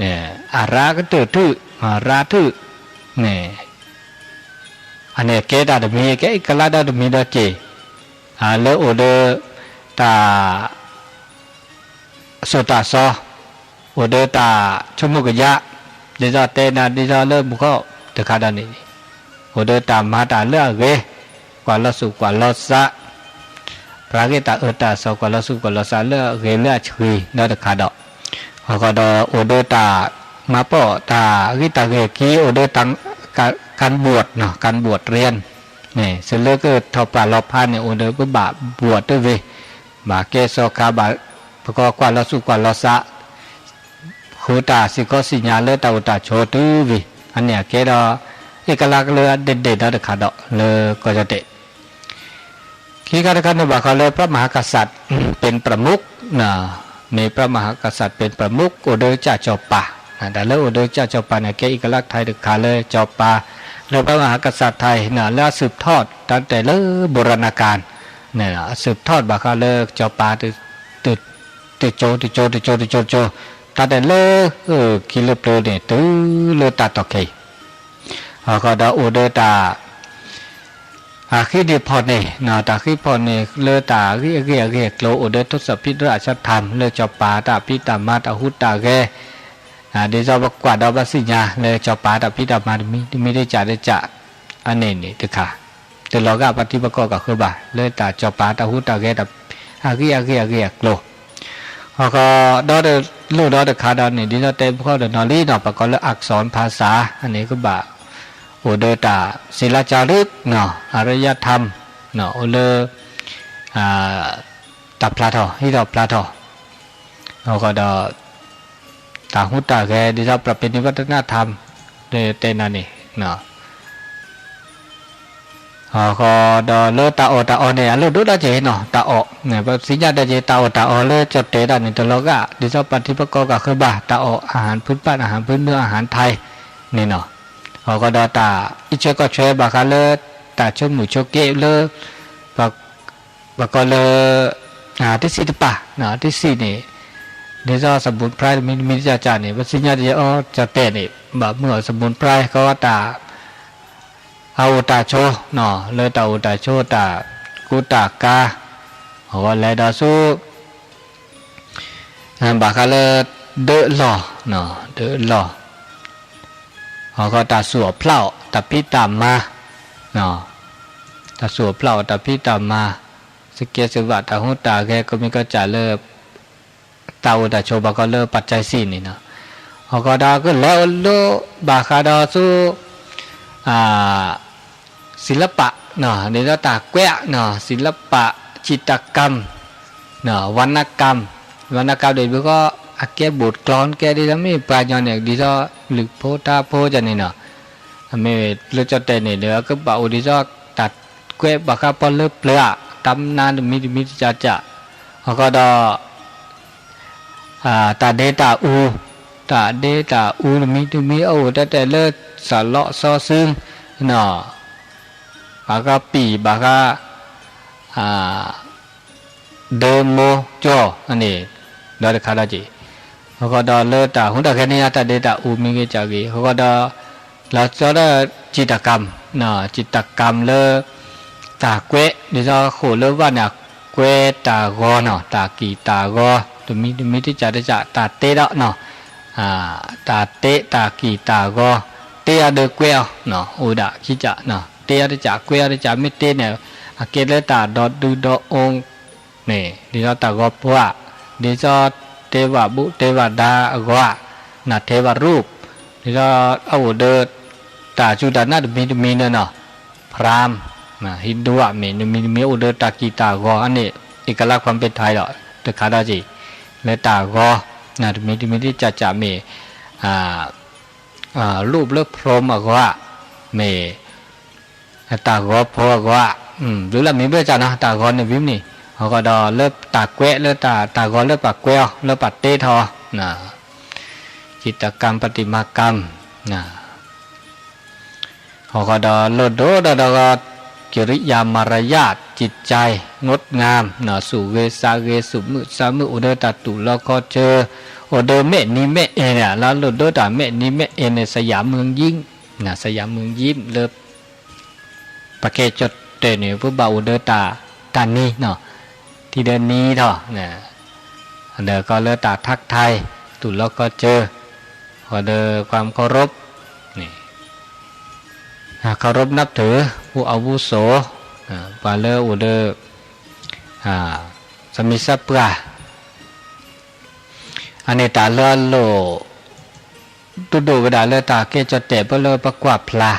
အရၢကတၢၢ်ထူၣ်, အရၢထူၣ်, န့ၣ်, အန့ၣ်ကဲတၢ်တမံၤ ကဲအ့ကလါဒီတမံၤဒီးက့ၤ, လၢအိၣ်ဒီး တၢ် စိၢ်တၢ်စီ, အိၣ်ဒီးတၢ်ဆိကမိၣ်ကယၢ်, ဒ်သိးတဲနၤဒ်သိးလၢမူခိၣ်တခါဒီးန့ၣ်, အိၣ်ဒီးတၢ်မၤတၢ်လၢအဂ့ၤ, ကွၢ်လီၤဆူၣ်ကွၢ်လီၤစး, ရၤဂ့ၤတၢ်အၢတၢ်သီ ကွၢ်လီၤဆူၣ်ကွၢ်လီၤစးလၢအဂ့ၤလၢအဆှံဒီးတခါဒီး, အဃိဒီးအိၣ်ဒီးတၢ်မၤပိာ်တၢ်ဂ့ၤတၢ်ဂ့ၤက့ၤ အိၣ်ဒီး การบวช เนาะ การบวชเรียน န့ၣ် စလၢကထီၣ်ပှၢ်လီၤဖးန့ၣ် အိၣ်ဒီးပဘၣ်ဘှီၣ်တုၤဝံၤ, ဘၣ်ကဲစီၤခါဘၣ်, ပကကွၢ်လီၤဆူၣ်ကွၢ်လီၤစး, ဃုတၢ်စံၣ်ခီစံၣ်ညါလၢတၢ်အိၣ်တၢ်ဆိးတုၤဝံၤ, အန့ၣ်အကဲဒီး အ့ကလါကလၢအဒဲးဒဲးဒီးတခါဒီးလၢကီၢ်ကၠီၣ်တဲာ် ခံခါတခါန့ၣ်ဘၣ်ဃးလၢ พระมหากษัตริย์ เป็นประมุข န့ၣ် พระมหากษัตริย์ เป็นประมุข အိၣ်ဒီးကၠၢ်စီၤပၤ, တၢ်လၢအိၣ်ဒီးကၠၢ်စီၤပၤန့ၣ် ကဲအ့ကလါကထါတခါလၢစီၤပၤ, လၢ พระมหากษัตริย์ ไทย န့ၣ် လၢအ สืบทอด ตั้งแต่ လၢ โบราณกาล န့ၣ် အสืบทอดဘၣ်ဃးလၢစီၤပၤ တစိၤတစိၤတစိၤတစိၤတစိၤ, တၢ်တဲလၢ ခံလၢပျၢၤန့ၣ် တုၤလၢတၢ်တီၢ်ခဲအံၤ, အဃိဒီးအိၣ်ဒီးတၢ် အဃံန့ၢ်ဖီၣ်န့ၢ်, တၢ်ဃံဖီၣ်န့ၢ်လၢတၢ်ဂ့ၢ်အဂ့ၢ်အဂ့ၢ်အကျိၤ အိၣ်ဒီး ทศพิธราชธรรม လၢစီၤပၤတၢ်ဖံးတၢ်မၤတၢ်ဟူးတၢ်ဂဲၤ, ဒ်သိးပကွၢ်ဒီးပသ့ၣ်ညါလၢစီၤပၤတၢ်ဖံးတၢ်မၤတမံၤတမံၤတကးတကး, အန့ၣ်န့ၣ်တခါ, တလီၤဂာ်ပှၤထံပှၤကီၢ်ကီၢ်ဃၢၤဘၣ် လၢတၢ်စီၤပၤတၢ်ဟူးတၢ်ဂဲၤ အဂ့ၢ်အဂ့ၢ်အဂ့ၢ်အကျိၤ အဃိဒီး လိၣ်ဒီးတခါဒီးန့ၣ် ဒ်သိးတဲမုၢ်ခီၣ်တနီၤလံနီၤ ပကိးလၢ อักษรภาษา အန့ၣ်ကဘၣ်အိၣ်ဒီးတၢ် ศิลาจารึก န့ၣ် อารยธรรม န့ၣ် အိၣ်လၢ တၢ်ဖျါထီၣ် ဟံးထီၣ်ဖျါထီၣ် အဃိဒီး တၢ်ဟူးတၢ်ဂဲၤ ဒ်သိး ประเพณีวัฒนธรรม တဲနၤန့ၣ် အဃိဒီးလၢတၢ်အီၣ်တၢ်အီန့ၣ် အလိၣ်ဒိၣ်ဒၣ်က့ၤနီၤ တၢ်အီၣ်, ပသ့ၣ်ညါဒၣ်က့ၤ တၢ်အီၣ်တၢ်အီလၢကၠီၣ်တဲာ်ဒၣ်န့ၣ် တလီၤဂာ် ဒ်သိးပှၤထံပှၤကီၢ်ကီၢ်ဃၢၤဘၣ် တၢ်အီၣ် อาหารพื้นบ้าน อาหารพื้นเมือง อาหารไทย န့ၣ်နီၤ, အဃိဒီးတၢ်အံးထွဲကွၢ်ထွဲဘၣ်ဃးလၢ တၢ်ဆိကမိၣ်ဆိက့လၢ ပကိးလၢ တဆံတပၤ, တဆံန့ၣ် ဒ်သိး สมุนไพร တမံၤတမံၤတကးကးန့ၣ် ပသ့ၣ်ညါဒၣ်အီၤ ကၠီၣ်တဲာ်န့ၣ် ဘၣ်မုၢ်အီၣ် สมุนไพร ကီတၢ် အအိၣ်တၢ်ဆိး လၢတၢ်အိၣ်တၢ်ဆိးတၢ်ကူတၢ်ကၤ, အဝဲလဲၤဒီးဆူ ဘၣ်ဃးလၢ ဒၢးလီၢ်, ဒၢးလီၢ်, အဃိတၢ်သူၣ်အီၣ်ဖျးအီၣ် တၢ်ဖံးတၢ်မၤ, တၢ်သူၣ်အီၣ်ဖျးအီၣ် တၢ်ဖံးတၢ်မၤ, စကဲးစကဝး တၢ်ဟူးတၢ်ဂဲၤ ကမ့ၢ်ကစၢ်လၢ တၢ်အိၣ်တၢ်ဆိးဘၣ်ကီးလၢ ปัจจัยสี่ န့ၣ်နီၤ, အဃိဒီးကလဲၤအိၣ်လၢ ဘၣ်ဃးဒီးဆူ ศิลปะ န့ၣ် ဒ်သိးတၢ်ကွဲး ศิลปะ จิตรกรรม ဝรรณกรรม, ဝรรณกรรม ဒီး ဘုဃီ အကဲဘူးကျီ ကဲဒ်သိးမ့ၢ်ပှၤကညီန့ၣ် ဒ်သိးလုၢ်ဖိထါဖိကန့ၣ်နီၤ, အမ့ၢ်လၢကၠီၣ်တဲာ်န့ၣ်ဒီး ကဘၣ်အိၣ်ဒ်သိး တၢ်ကွဲးဘၣ်ဃးပီၣ်လၢပျၢၤဧါ, တၢ်မနုၤတမံၤတမံၤတကးကး, အဃိဒီး တၢ်ဒ့တၢ်အူ, တၢ်ဒ့တၢ်အူတမံၤတမံၤ အအိၣ်တဲတဲလၢ စးလီစီဆှံ, ဘၣ်ဃးပံာ် ဘၣ်ဃး ဒၢမိၢ်ကၠီၣ်န့ၣ် ဒီးတခါဒီးက့ၤ, အဃိဒီးလၢတၢ်ဟူးတၢ်ဂဲၤန့ၣ် တၢ်ဒ့တၢ်အူမ့ၢ်ဂ့ၤကၢ်ဂ့ၤ, အဃိဒီး လီၤဆီဒၣ် จิตรกรรม, จิตรกรรม လၢ တၢ်ကွဲး ဒ်သိးဃိာ်လၢဝၣ်န့ၣ် အကွဲးတၢ်ဂီၤနီၤ, တၢ်ကံၢ်တၢ်ဂီၤ တမံၤတမံၤတကးတကး တၢ်တဲဒီးနီၤ, တၢ်တဲတၢ်ကံၢ်တၢ်ဂီၤ, တဲအီၤဒီးကွဲးအီၤ, အိၣ်ဒၣ်ခံကး, တဲအီၤတကး ကွဲးအီၤတကး မ့ၢ်တဲန့ၣ် အကဲလၢတၢ်ဒီဒုဒီအိၣ်န့ၣ် ဒ်သိးတၢ်ဂီၤဖိဧါ, ဒ်သိးတဲဝဲဘူးတဲဝဲဒါအဂီၤဧါ, နထဲဝဲရူၢ်, ဒ်သိးအအိၣ်ဒီး တၢ်စူၢ်တၢ်နာ်တမံၤတမံၤန့ၣ်နီၤ, พราหมณ์, ဟိန္ဒူဧါ မ့ၢ်တမံၤတမံၤအိၣ်ဒီးတၢ်ကံၢ်တၢ်ဂီၤအန့ၣ် เอกลักษณ์ความเป็นไทย ဒီး တခါဒီးက့ၤ လၢတၢ်ဂီၤ တမံၤတမံၤတကးကးမ့ၢ် ရူၢ်လၢ พรหม အဂီၤဧါ, မ့ၢ် တၢ်ဂီၤဖိအဂီၤဧါ, ဘျုးလၢမ့ၢ်ဘၢၣ်စၢ်နီၤ တၢ်ဂီၤန့ၣ်ဝံၤမနုၤ, အဃိဒီးလၢတၢ်ကွဲးလၢတၢ်ဂီၤလၢပှၤကွဲးအီၤ လၢပှၤတဲထီၣ်အီၤ, จิตรกรรม ประติมากรรม န့ၣ် အဃိဒီးလိၣ်ဒိၣ်ဒီးဒီး ကိရိယာမၤရယၢတ်ၸံးကၠဲ ငိုတ်ငၢမ် စူၣ်ဂ့ၤစးဂ့ၤ စူၣ်မုာ်စးမုာ် အိၣ်ဒီးတၢ်တူၢ်လီၤခီဆၢ, အိၣ်ဒီးမဲာ်နံၤမဲာ်အဲၣ်န့ၣ် လၢလိၣ်ဒိၣ်တၢ်မဲာ်နံၤမဲာ်အဲၣ်န့ၣ် စယၤမုၢ်ယံၣ်, စယၤမုၢ်ယံၣ်လၢ ပကဲကၠီၣ်တဲာ်န့ၣ် ပဘၣ်အိၣ်ဒီးတၢ် တၢ်နံၤနီၤ, ထံဒီးနံၤထီၣ်, ဒီးကီးလၢတၢ်ထးထါ, တူၢ်လီၤခီဆၢ, အဃိဒီး ความเคารพ, เคารพนับถือ ผู้อาวุโส, ပှၤလၢအိၣ်ဒီး သမံသပှၢ် အန့ၣ်တၢ်လၢအလိၣ် ဒိၣ်ဒိၣ်ဝဲဒၣ်လၢတၢ်ကဲကၠီၣ်တဲာ် ပလၢပကွၢ်ဖျါ,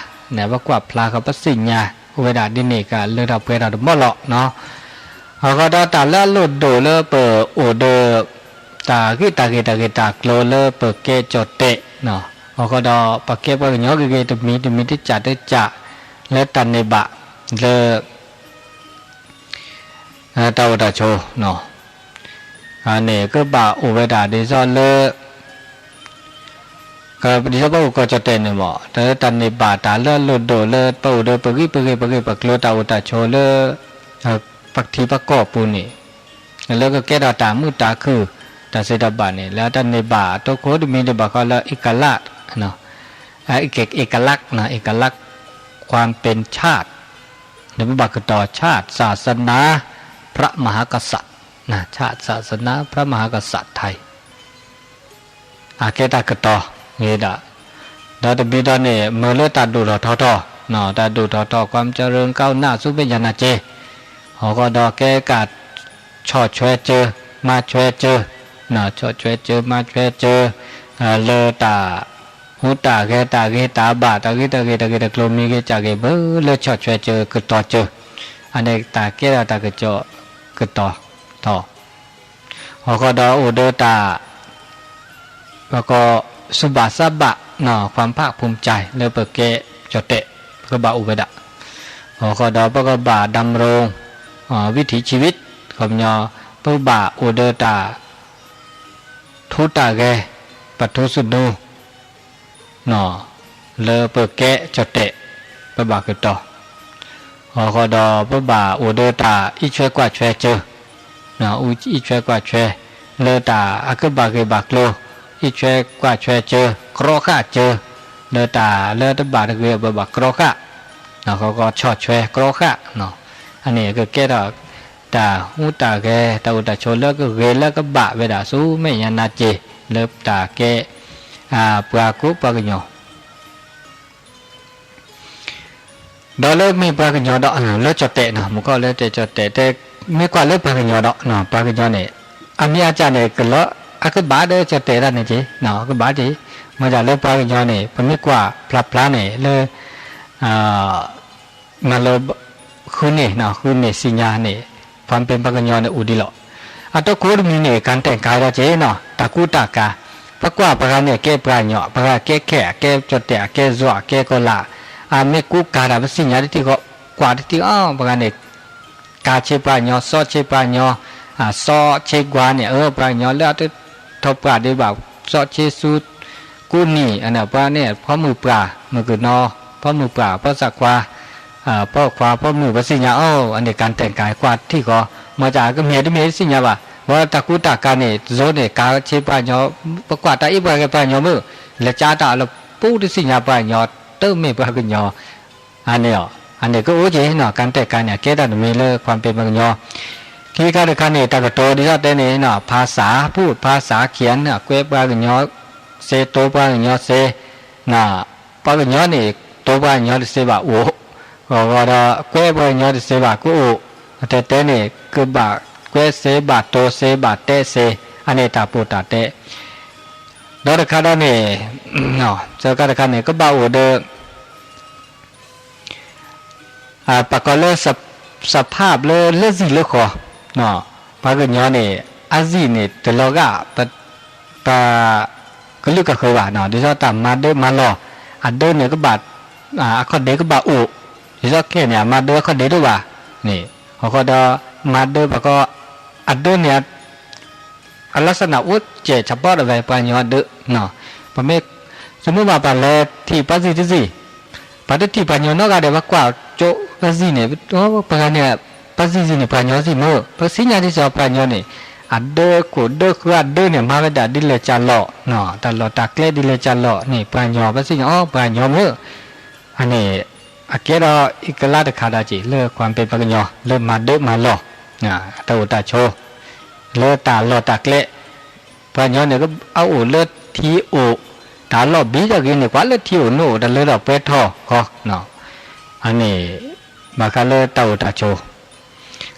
ပကွၢ်ဖျါဃီ ပသ့ၣ်ညါဝဲဒၣ်ဒ်န့ၣ်ကလၢထီၣ်ပှဲၤထီၣ်တမီၢ်လီၤနီၤ. အဃိဒီးတၢ်လၢအလိၣ်ဒိၣ်လၢပအိၣ်ဒီး တၢ်ဂ့ၢ်တၢ်ဂ့ၢ်တၢ်ဂ့ၢ်တၢ်ကျိၤလၢပကဲကၠီၣ်တဲာ်နီၤ. အဃိဒီးပကဲပှၤကညီဂ့ၤဂ့ၤ တမံၤတမံၤတကၢ်တကၢ် လၢတၢ်န့ၢ်ဘၣ် လၢ တၢ်အိၣ်တၢ်ဆိးနီၤ, န့ၣ်ကဘၣ်အိၣ်ဝဲဒၣ်ဒ်သိးလၢ ဒ်သိးပအိၣ်ကီၢ်ကၠီၣ်တဲာ်န့ၣ်မ့ၢ် တၢ်န့ၢ်ဘၣ်တၢ်လၢအလိၣ်ဒိၣ်လၢပအိၣ်ဒီးပဂံၢ်ပဂ့ၤ ပဂ့ၢ်ပကျိၤ တၢ်အိၣ်တၢ်ဆိးလၢ ပထံပကီၢ်ပူၤန့ၣ် လၢကကဲထီၣ်တၢ်မုာ်တၢ်ခုၣ် တၢ်သ့တၢ်ဘၣ်န့ၣ် လၢတၢ်န့ၢ်ဘၣ်အတီခိၣ်တမံၤန့ၣ် ဘၣ်ဃးလၢ เอกลักษณ์, เอกลักษณ์နီၤ, เอกลักษณ์ความเป็นชาติ ဒီးပဘၣ်ကတီၤ ชาติ ศาสนา พระมหากษัตริย์, ชาติ ศาสนา พระมหากษัตริย์ไทย အကဲတၢ်ကတီၤဂ့ၤဒၣ်, ဒီးတမံၤဒီးန့ၣ် မ့ၢ်လၢတၢ်ဒိၣ်ထီၣ်ထီထီၣ်, တၢ်ဒိၣ်ထီၣ်ထီထီၣ် ความเจริญก้าวหน้า ဆူမဲာ်ညါနာ်က့, အဃိဒီးကဲကၢ်ဆီၣ်ထွဲစၢၤ မၤထွဲစၢၤ, ဆီၣ်ထွဲစၢၤ မၤထွဲစၢၤ လၢတၢ်ဟူးတၢ်ဂဲၤ တၢ်ဂ့ၤတၢ်ဘၣ် တၢ်ဂ့ၤတၢ်ဂ့ၤ တၢ်ဂ့ၤတၢ်ကျိၤမ့ၢ်ဂ့ၤ ကၢ်ဂ့ၤမ့ၢ်ဂ့ၤ လၢဆီၣ်ထွဲစၢၤ ကတီၤစၢၤ, အန့ၣ်တၢ်ကဲထီၣ်တၢ်ကစီၣ်ကတီၤထီၣ် အဃိဒီးအိၣ်ဒီးတၢ် ပကီး သူၣ်ဘၣ်သးဘၣ် ความภาคภูมิใจ လၢပကဲကၠီၣ်တဲာ် ပကဘၣ်အိၣ်ဝဲဒၣ်, အဃိဒီးပကဘၣ် ดำรง วิถีชีวิต ခီပညီ ပကဘၣ်အိၣ်ဒီးတၢ် ထူးတၢ်ဂဲၤ ပထူစနူ လၢပကဲကၠီၣ်တဲာ် ပဘၣ်ကတီၤ, အဃိဒီးပဘၣ်အိၣ်ဒီးတၢ်အံးထွဲကွၢ်ထွဲစၢၤ, အံးထွဲကွၢ်ထွဲ လၢတၢ်အကဘၣ်ဂ့ၤဘၣ်ကျိၤ, အံးထွဲကွၢ်ထွဲစၢၤ ကြီဃာ်စၢၤ, လၢတၢ်လၢတဘၣ်တဂ့ၤ ပဘၣ်ကြီဃာ်, ဃီကီးဆီၣ်ထွဲကြီဃာ်, အန့ၣ်ကကဲထီၣ် တၢ်ဟူးတၢ်ဂဲၤ တၢ်အိၣ်တၢ်ဆိးလၢကဂ့ၤလၢကဘၣ်ဝဲဒၣ်ဆူမဲာ်ညါနာ်က့ လၢတၢ်ကဲ ပှၤကူပှၤကညီ ဒီးလၢမ့ၢ်ပှၤကညီဒီး လၢကၠီၣ်တဲာ်နီၤ မူကီၢ်လၢတဲကၠီၣ်တဲာ်တဲ မ့ၢ်ကွၢ်လၢပှၤကညီဒီး ပှၤကညီန့ၣ် အမ့ၢ်အကၢ်န့ၣ် ကလီအကဘၣ်ဒီးကၠီၣ်တဲာ်ဒၣ်န့ၣ်က့ၤ ကဘၣ်က့ၤ မ့ၢ်ဒၣ်လၢပှၤကညီန့ၣ် ပမ့ၢ်ကွၢ်ဖျါဖျါန့ၣ် လၢ မၤလၢ ဃုန့ၢ် ဃုန့ၢ်စံညါန့ၣ် ဖၣ်ပ့ၣ်ပှၤကညီန့ၣ်အိၣ်ဒံးလီၤ. အတီခိၣ်တမံၤန့ၣ် ကၢ်တဲာ်ကၢ်ဒီးက့ၤနီၤ တၢ်ကူတၢ်ကၤ ပကွၢ်ပှၤဂၤန့ၣ် ကဲပှၤကညီ ပှၤဂၤကဲခဲ အကဲကၠီၣ်တဲာ် အကဲယွၤ အကဲကီၤလး အမ့ၢ်ကူကၤတၢ်ပစံညါတထံၣ်ဃီ ကွၢ်တထံၣ်အီၤ ပှၤဂၤန့ၣ် ကၤဆ့ပှၤကညီ စီဆ့ပှၤကညီ စီဆ့ကွၢ်န့ၣ် အၢ ပှၤကညီလၢအတထီၣ်ပှၢ်ဒံးဘၣ် စီဆ့ဆူ ကူနံၣ် အန့ၣ်ပှၤန့ၣ် ဖီမုၢ်ပှၢ် မုၢ်ကနီၤ ဖီမုၢ်ပှၢ် ဖီသးခွါ ဖီခွါ ဖီမုၢ် ပစံညါအီၤ အန့ၣ် ကၢ်တဲာ်ကၢ်ကွၢ်ထံၣ်ဃီ မ့ၢ်တၢ်ကမ့ၢ်တမ့ၢ်တစံညါဘၣ် ဝဲတၢ်ကူတၢ်ကၤန့ၣ် တစိၤန့ၣ် ကၤဆ့ပှၤကညီ ပကွၢ်တၢ်အ့ၣ်ပှၤဂဲၤပှၤကညီမုၢ် လဲၤကၢ်တၢ်အလီၢ်ပူၤတစံညါပှၤကညီ တမ့ၢ်ပှၤကညီ အန့ၣ်အီၤ အန့ၣ်ကအိၣ်က့ၤနီၤ ကၢ်တဲာ်ကၢ်န့ၣ် အကဲတၢ်တမံၤလၢ ဖၣ်ပ့ၣ်ပှၤကညီ ခံခါတခါန့ၣ် တၢ်ကတိၤဒ်သိးတဲန့ၣ်နီၤ ภาษา พูด ภาษาเขียน ကွဲးပှၤကညီစ့ တိပှၤကညီစ့ ပှၤကညီန့ၣ် တိပှၤကညီတစ့ဘၣ်အိၣ် ဂီၤဂီၤဒီး ကွဲးပှၤကညီတစ့ဘၣ်ကအိၣ် တဲတဲန့ၣ် ကဘၣ်ကွဲးစ့ ဘၣ်တိစ့ ဘၣ်တဲစ့ အန့ၣ်တၢ်ပိၢ်တၢ်တဲ ဒီးတခါဒီးန့ၣ် သၢခါတခါန့ၣ် ကဘၣ်အိၣ်ဒီး ပကိးလၢ สภาพ လၢလၢဇံၣ်လၢဃီၤ ပှၤကညီန့ၣ် အဇံၣ်န့ၣ် တလီၤဂာ် ပ ကလုာ်ကဃၢၤဘၣ် ဒ်သိးတၢ်မၤဒၢမၤလီၢ် အဒၢန့ၣ်ကဘၣ် အခီၣ်ဒ့ကဘၣ်အိၣ် ဒ်သိးခဲန့ၣ် အမၤဒၢအခီၣ်ဒ့တအိၣ်ဘၣ်န့ၣ် အဃိဒီး မၤဒၢပှၤကီ အဒၢန့ၣ် အလၢစနၢ်အိၣ်စဲး သပီၣ်တဝဲ ပှၤကညီအဒၢ ပမ့ၢ် စမုၢ်ဘၣ်ပှၤလဲၤထံၣ်ပှၤဇံၣ်တဇံၣ် ပှၤတထံၣ်ပှၤညီနီတဂၤဒီး ပကွၢ်ကၠိပစံၣ်န့ၣ်, ပှၤဂၤန့ၣ်, ပစံၣ်စံၣ်န့ၣ် ပှၤညီစံၣ်မုၢ်, ပစံၣ်ညါဒ်သိးပှၤညီန့ၣ်, အဒၢကိၣ်ဒၢဃုအဒၢန့ၣ် မၤဝဲဒၣ်ဒ်လဲၣ်ကၢ်လီၤ, တၢ်လီၢ်တၢ်ကျဲဒ်လဲၣ်ကၢ်လီၤန့ၣ် ပှၤညီ ပစံၣ်ညါအီၤ ပှၤညီမုၢ်, အန့ၣ်, အကဲဒီးအံၤကလါတခါဒီးက့ၤ လၢကွၢ်ပ့ၤပှၤကညီ လၢမၤဒၢမၤလီၢ်, တၢ်အိၣ်တၢ်ဆိး, လၢတၢ်လီၢ်တၢ်ကျဲ, ပှၤညီန့ၣ် အအိၣ်လၢထံအိၣ်, တၢ်လီၢ်ဘံတဂ့ၤန့ၣ် ကွၢ်လၢထံအိၣ် နအိၣ်တၢ်လၢဒီးပှဲၤထီၣ်ဃီ, အန့ၣ်, ဘၣ်ဃးလၢတၢ်အိၣ်တၢ်ဆိး,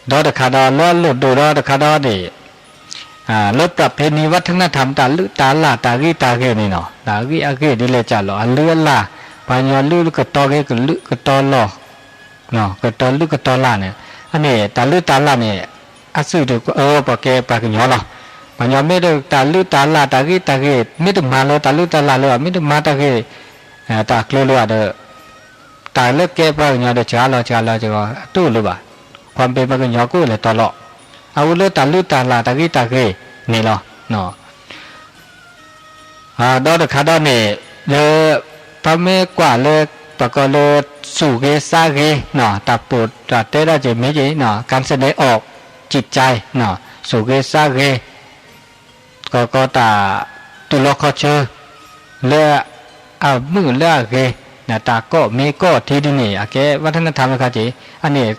ဒီးတခါဒီးလၢအလိၣ်ဒိၣ်ဒီးတခါဒီးန့ၣ်, လၢ ပြၢးဖ့နံၤ ဝၣ်ထနၢထၢမ် တၢ်လုၢ်တၢ်လၢ်တၢ်ဂ့ၢ်တၢ်ဂ့ၤန့ၣ်နီၤ တၢ်ဂ့ၢ်အဂ့ၢ်ဒ်လဲၣ်ကၢ်လီၤ အလုၢ်အလၢ်, ပှၤညီလုၢ်ကတီၤဂ့ၤကလုၢ်ကတီၤလီၢ်, ကတီၤလုၢ်ကတီၤလၢ်န့ၣ်, အန့ၣ် တၢ်လုၢ်တၢ်လၢ်န့ၣ်, အစုၣ်တအၢ ပကဲပှၤကညီလီၤ, ပှၤညီမ့ၢ်တၢ်လုၢ်တၢ်လၢ်တၢ်ဂ့ၢ်တၢ်ဂ့ၤ မ့ၢ်တမၤလၢတၢ်လုၢ်တၢ်လၢ်လၢ မ့ၢ်တမၤတၢ်ဂ့ၢ်, တၢ်ကျိၤလၢဒီး တၢ်လၢကဲပှၤကညီဒီး စှၤလီၤစှၤလီၤစှၤလီၤ အတအိၣ်လၢၤဘၣ်, ကွၢ်ပ့ၤပှၤကညီကအိၣ်လဲၤတီၤလီၤ, အအိၣ်လၢတၢ်လုၢ်တၢ်လၢ်တၢ်ဂ့ၢ်တၢ်ဂ့ၤန့ၣ်လီၤ. ဒီးတခါဒီးန့ၣ်, လၢ, ပမ့ၢ်ကွၢ်လၢ, ပကိးလၢ, စူၢ်ဂ့ၤစါဂ့ၤ, တၢ်ပိာ်တၢ်တဲဒၣ်က့ၤမ့ၢ်က့ၤ, ကၣ်စဲးန့ၣ်အီၣ်, ကံၣ်ကၠဲ, စူၢ်ဂ့ၤစါဂ့ၤ, ကီကီတၢ်, တူၢ်လိာ်ခီၣ်ဆၢ, လၢ, အမုာ်လၢအဂ့ၤ, တၢ်ကိးမ့ၢ်ကိးထံဒ်န့ၣ် အကဲဝၣ်ထနၢထၢမ်တခါက့ၤ, အန့ၣ်,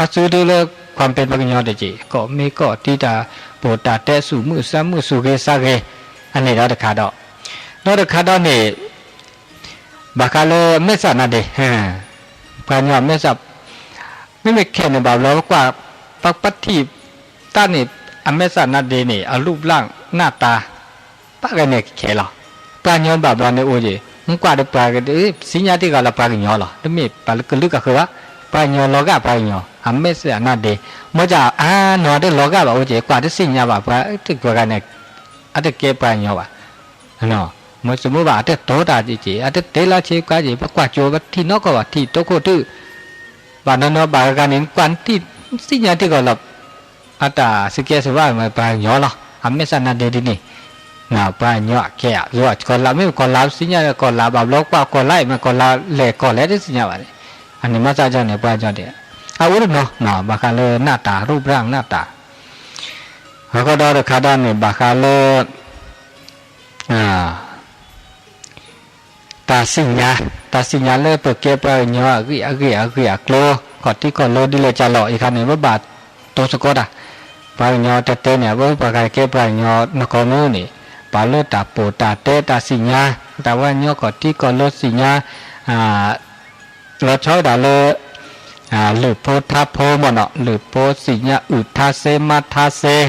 အစုဒုလၢကွၢ်ပ့ၤပှၤကညီတက့ၤ ကိးမ့ၢ်ကိးထံတၢ်, ပိာ်တၢ်တဲစူၢ်မုာ်စါမုာ်စူၢ်ဂ့ၤစါဂ့ၤ, အန့ၣ်ဒီးတခါဒီး, ဒီးတခါဒီးန့ၣ်, ဘၣ်ဃးလၢမဲာ်ဆှးနါဒ့, ပှၤကညီမဲာ်ဆှး, မ့မ့ၢ်ခဲန့ၣ်ဘၣ်ဘျီပကွၢ်, ပပထံၣ်, တၢ်န့ၣ်, အမဲာ်ဆှးနါဒ့န့ၣ် အရူပလၢ်နၢ်တၢ်, ပာ်ဂဲန့ၣ်ခဲလီၤ, ပှၤကညီဘၣ်ဘျီန့ၣ်အိၣ်က့ၤ, မ့ၢ်ကွၢ်ဒီးပှၤ, စံညါတံၢ်ဂီၤလၢပှၤကညီလီၤ တမ့ၢ်ပှၤလၢကလုာ်ကဃၢၤဘၣ်, ပှၤကညီလီၤဂာ်ပှၤကညီ အမဲာ်ဆှးနါဒ့, မ့ၢ်ကၢ်အါနီၤတလီၤဂာ်ဘၣ်အိၣ်က့ၤ ကွၢ်တစံညါဘၣ်ပှၤ, တဂၤန့ၣ်, အတကဲပှၤကညီဘၣ် မ့ၢ်စမုၢ်ဘၣ် အတတိၤတၢ်က့ၤ အတတဲလၢဆ့ကၤက့ၤ ပကွၢ်ကၠိပထံၣ်နီၢ်ကီၢ်ဘၣ် ထံၣ်တိခိၣ်တု, ဘၣ်နီၤနီၤဘၣ်ဂၤန့ၣ် ကွၢ်စံညါတံၢ်ဂီၤလီၤ, အတၢ်စံးကဲစံးဝါမ့ၢ်ပှၤကညီလီၤ အမဲာ်ဆှးနါဒ့ဒ်န့ၣ်, ပှၤကညီအကဲအကီၤလး မ့ၢ်ကီၤလးစံညါကီၤလးဘၣ်ဘျီကွၢ်ကီၤလး မ့ၢ်ကီၤလးလဲၤကီၤလဲၤတစံညါဘၣ်န့ၣ်, အန့ၣ်မ့ၢ်စ့ၢ်ကီးန့ၣ် ပှၤကညီန့ၣ်, အအိၣ်တနီၤ ဘၣ်ဃးလၢနၢ်တၢ် ရူပရၢ်နၢ်တၢ်, အဃိဒီးတခါဒီးန့ၣ် ဘၣ်ဃးလၢ တၢ်စံၣ်ညါ, တၢ်စံၣ်ညါလၢပကဲပှၤကညီအဂ့ၢ်အဂ့ၢ်အဂ့ၢ်အကျိၤ, ခီၣ်ထံးခီၣ်လိဒ်လဲၣ်ကၢ်လီၤ အံၤခါန့ၣ် ပဘၣ်တိစ့ၢ်ကီးတၢ်, ပှၤကညီတဲတဲန့ၣ် ပှၤကညီကဲပှၤကညီနီၢ်ကီၢ်မုၢ်န့ၣ်, ပာ်လၢတၢ်ပိာ်တၢ်တဲတၢ်စံၣ်ညါ, တၢ်ပှၤကညီခီၣ်ထံးခီၣ်လိစံၣ်ညါ, လီၤဆီဒၣ်တၢ်လၢ လုၢ်ဖိထါဖိမ့ၢ်နီၤ လုၢ်ဖိစံၣ်ညါအုၣ်ထါစ့မါထါစ့,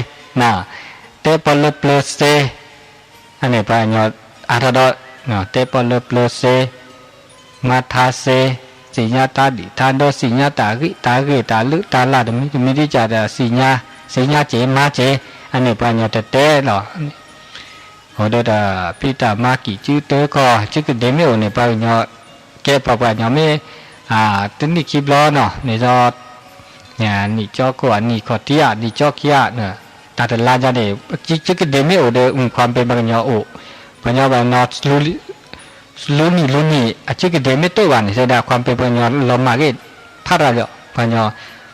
တဲပီၣ်လၢပျၢၤစ့, အန့ၣ်ပှၤကညီအါထီၣ်ဒီး, တဲပီၣ်လၢပျၢၤစ့, မါထါစ့, စံၣ်ညါတၢ်ဒံၣ်တၢ်ဒီ စံၣ်ညါတၢ်ဂ့ၢ်တၢ်ဂ့ၢ်တၢ်လုၢ်တၢ်လၢ်တမံၤတမံၤဒ်ကၢ်ဒီးစံၣ်ညါ, စံၣ်ညါစ့မါစ့, အန့ၣ်ပှၤကညီတဲတဲလီၤ အိၣ်ဒီးတၢ်ဖံးတၢ်မၤကံၣ်စုတၢခီၣ် စုကဒ့မ့ၢ်အိၣ်န့ၣ် ပှၤကညီ, ကဲပှၤပှၤကညီမ့ၢ်, တနံၣ်ခံဘျီနီၤ န့ၣ်ဒီး, နံၣ်ကၠီခိၣ်ဧါ နံၣ်ခီၣ်ထံးဧါ နံၣ်ကၠီခံဧါ, တၢ်တလါညါန့ၣ်, စုကဒ့မ့ၢ်အိၣ်ဒီး ခွါပ့ၤပှၤကညီအိၣ်, ပှၤကညီဘၣ်နီၤ လူနံၣ်လူနံၣ် အစုကဒ့မ့ၢ်တအိၣ်ဘၣ်န့ၣ် စဲဒၣ်ခွါပ့ၤပှၤကညီလီၤမၢ်ဂ့ၢ်, ဖးရၤလီၤ ပှၤကညီ,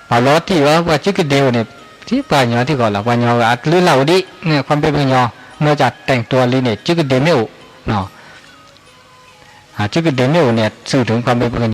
ဘၣ်လီၤတံၢ်ဝဲ ပှၤစုကဒ့အိၣ်န့ၣ်, ထံပှၤကညီထံကီၢ်လီၤ ပှၤကညီအကလုာ်လၢ်အိၣ်ဒံး, ခွါပ့ၤပှၤကညီ, မ့ၢ်တၢ်တဲာ်ကတီၤလံန့ၣ် စုကဒ့မ့ၢ်အိၣ်, စုကဒ့မ့ၢ်အိၣ်န့ၣ် စူၢ်တုၤခွါပ့ၤပှၤကညီ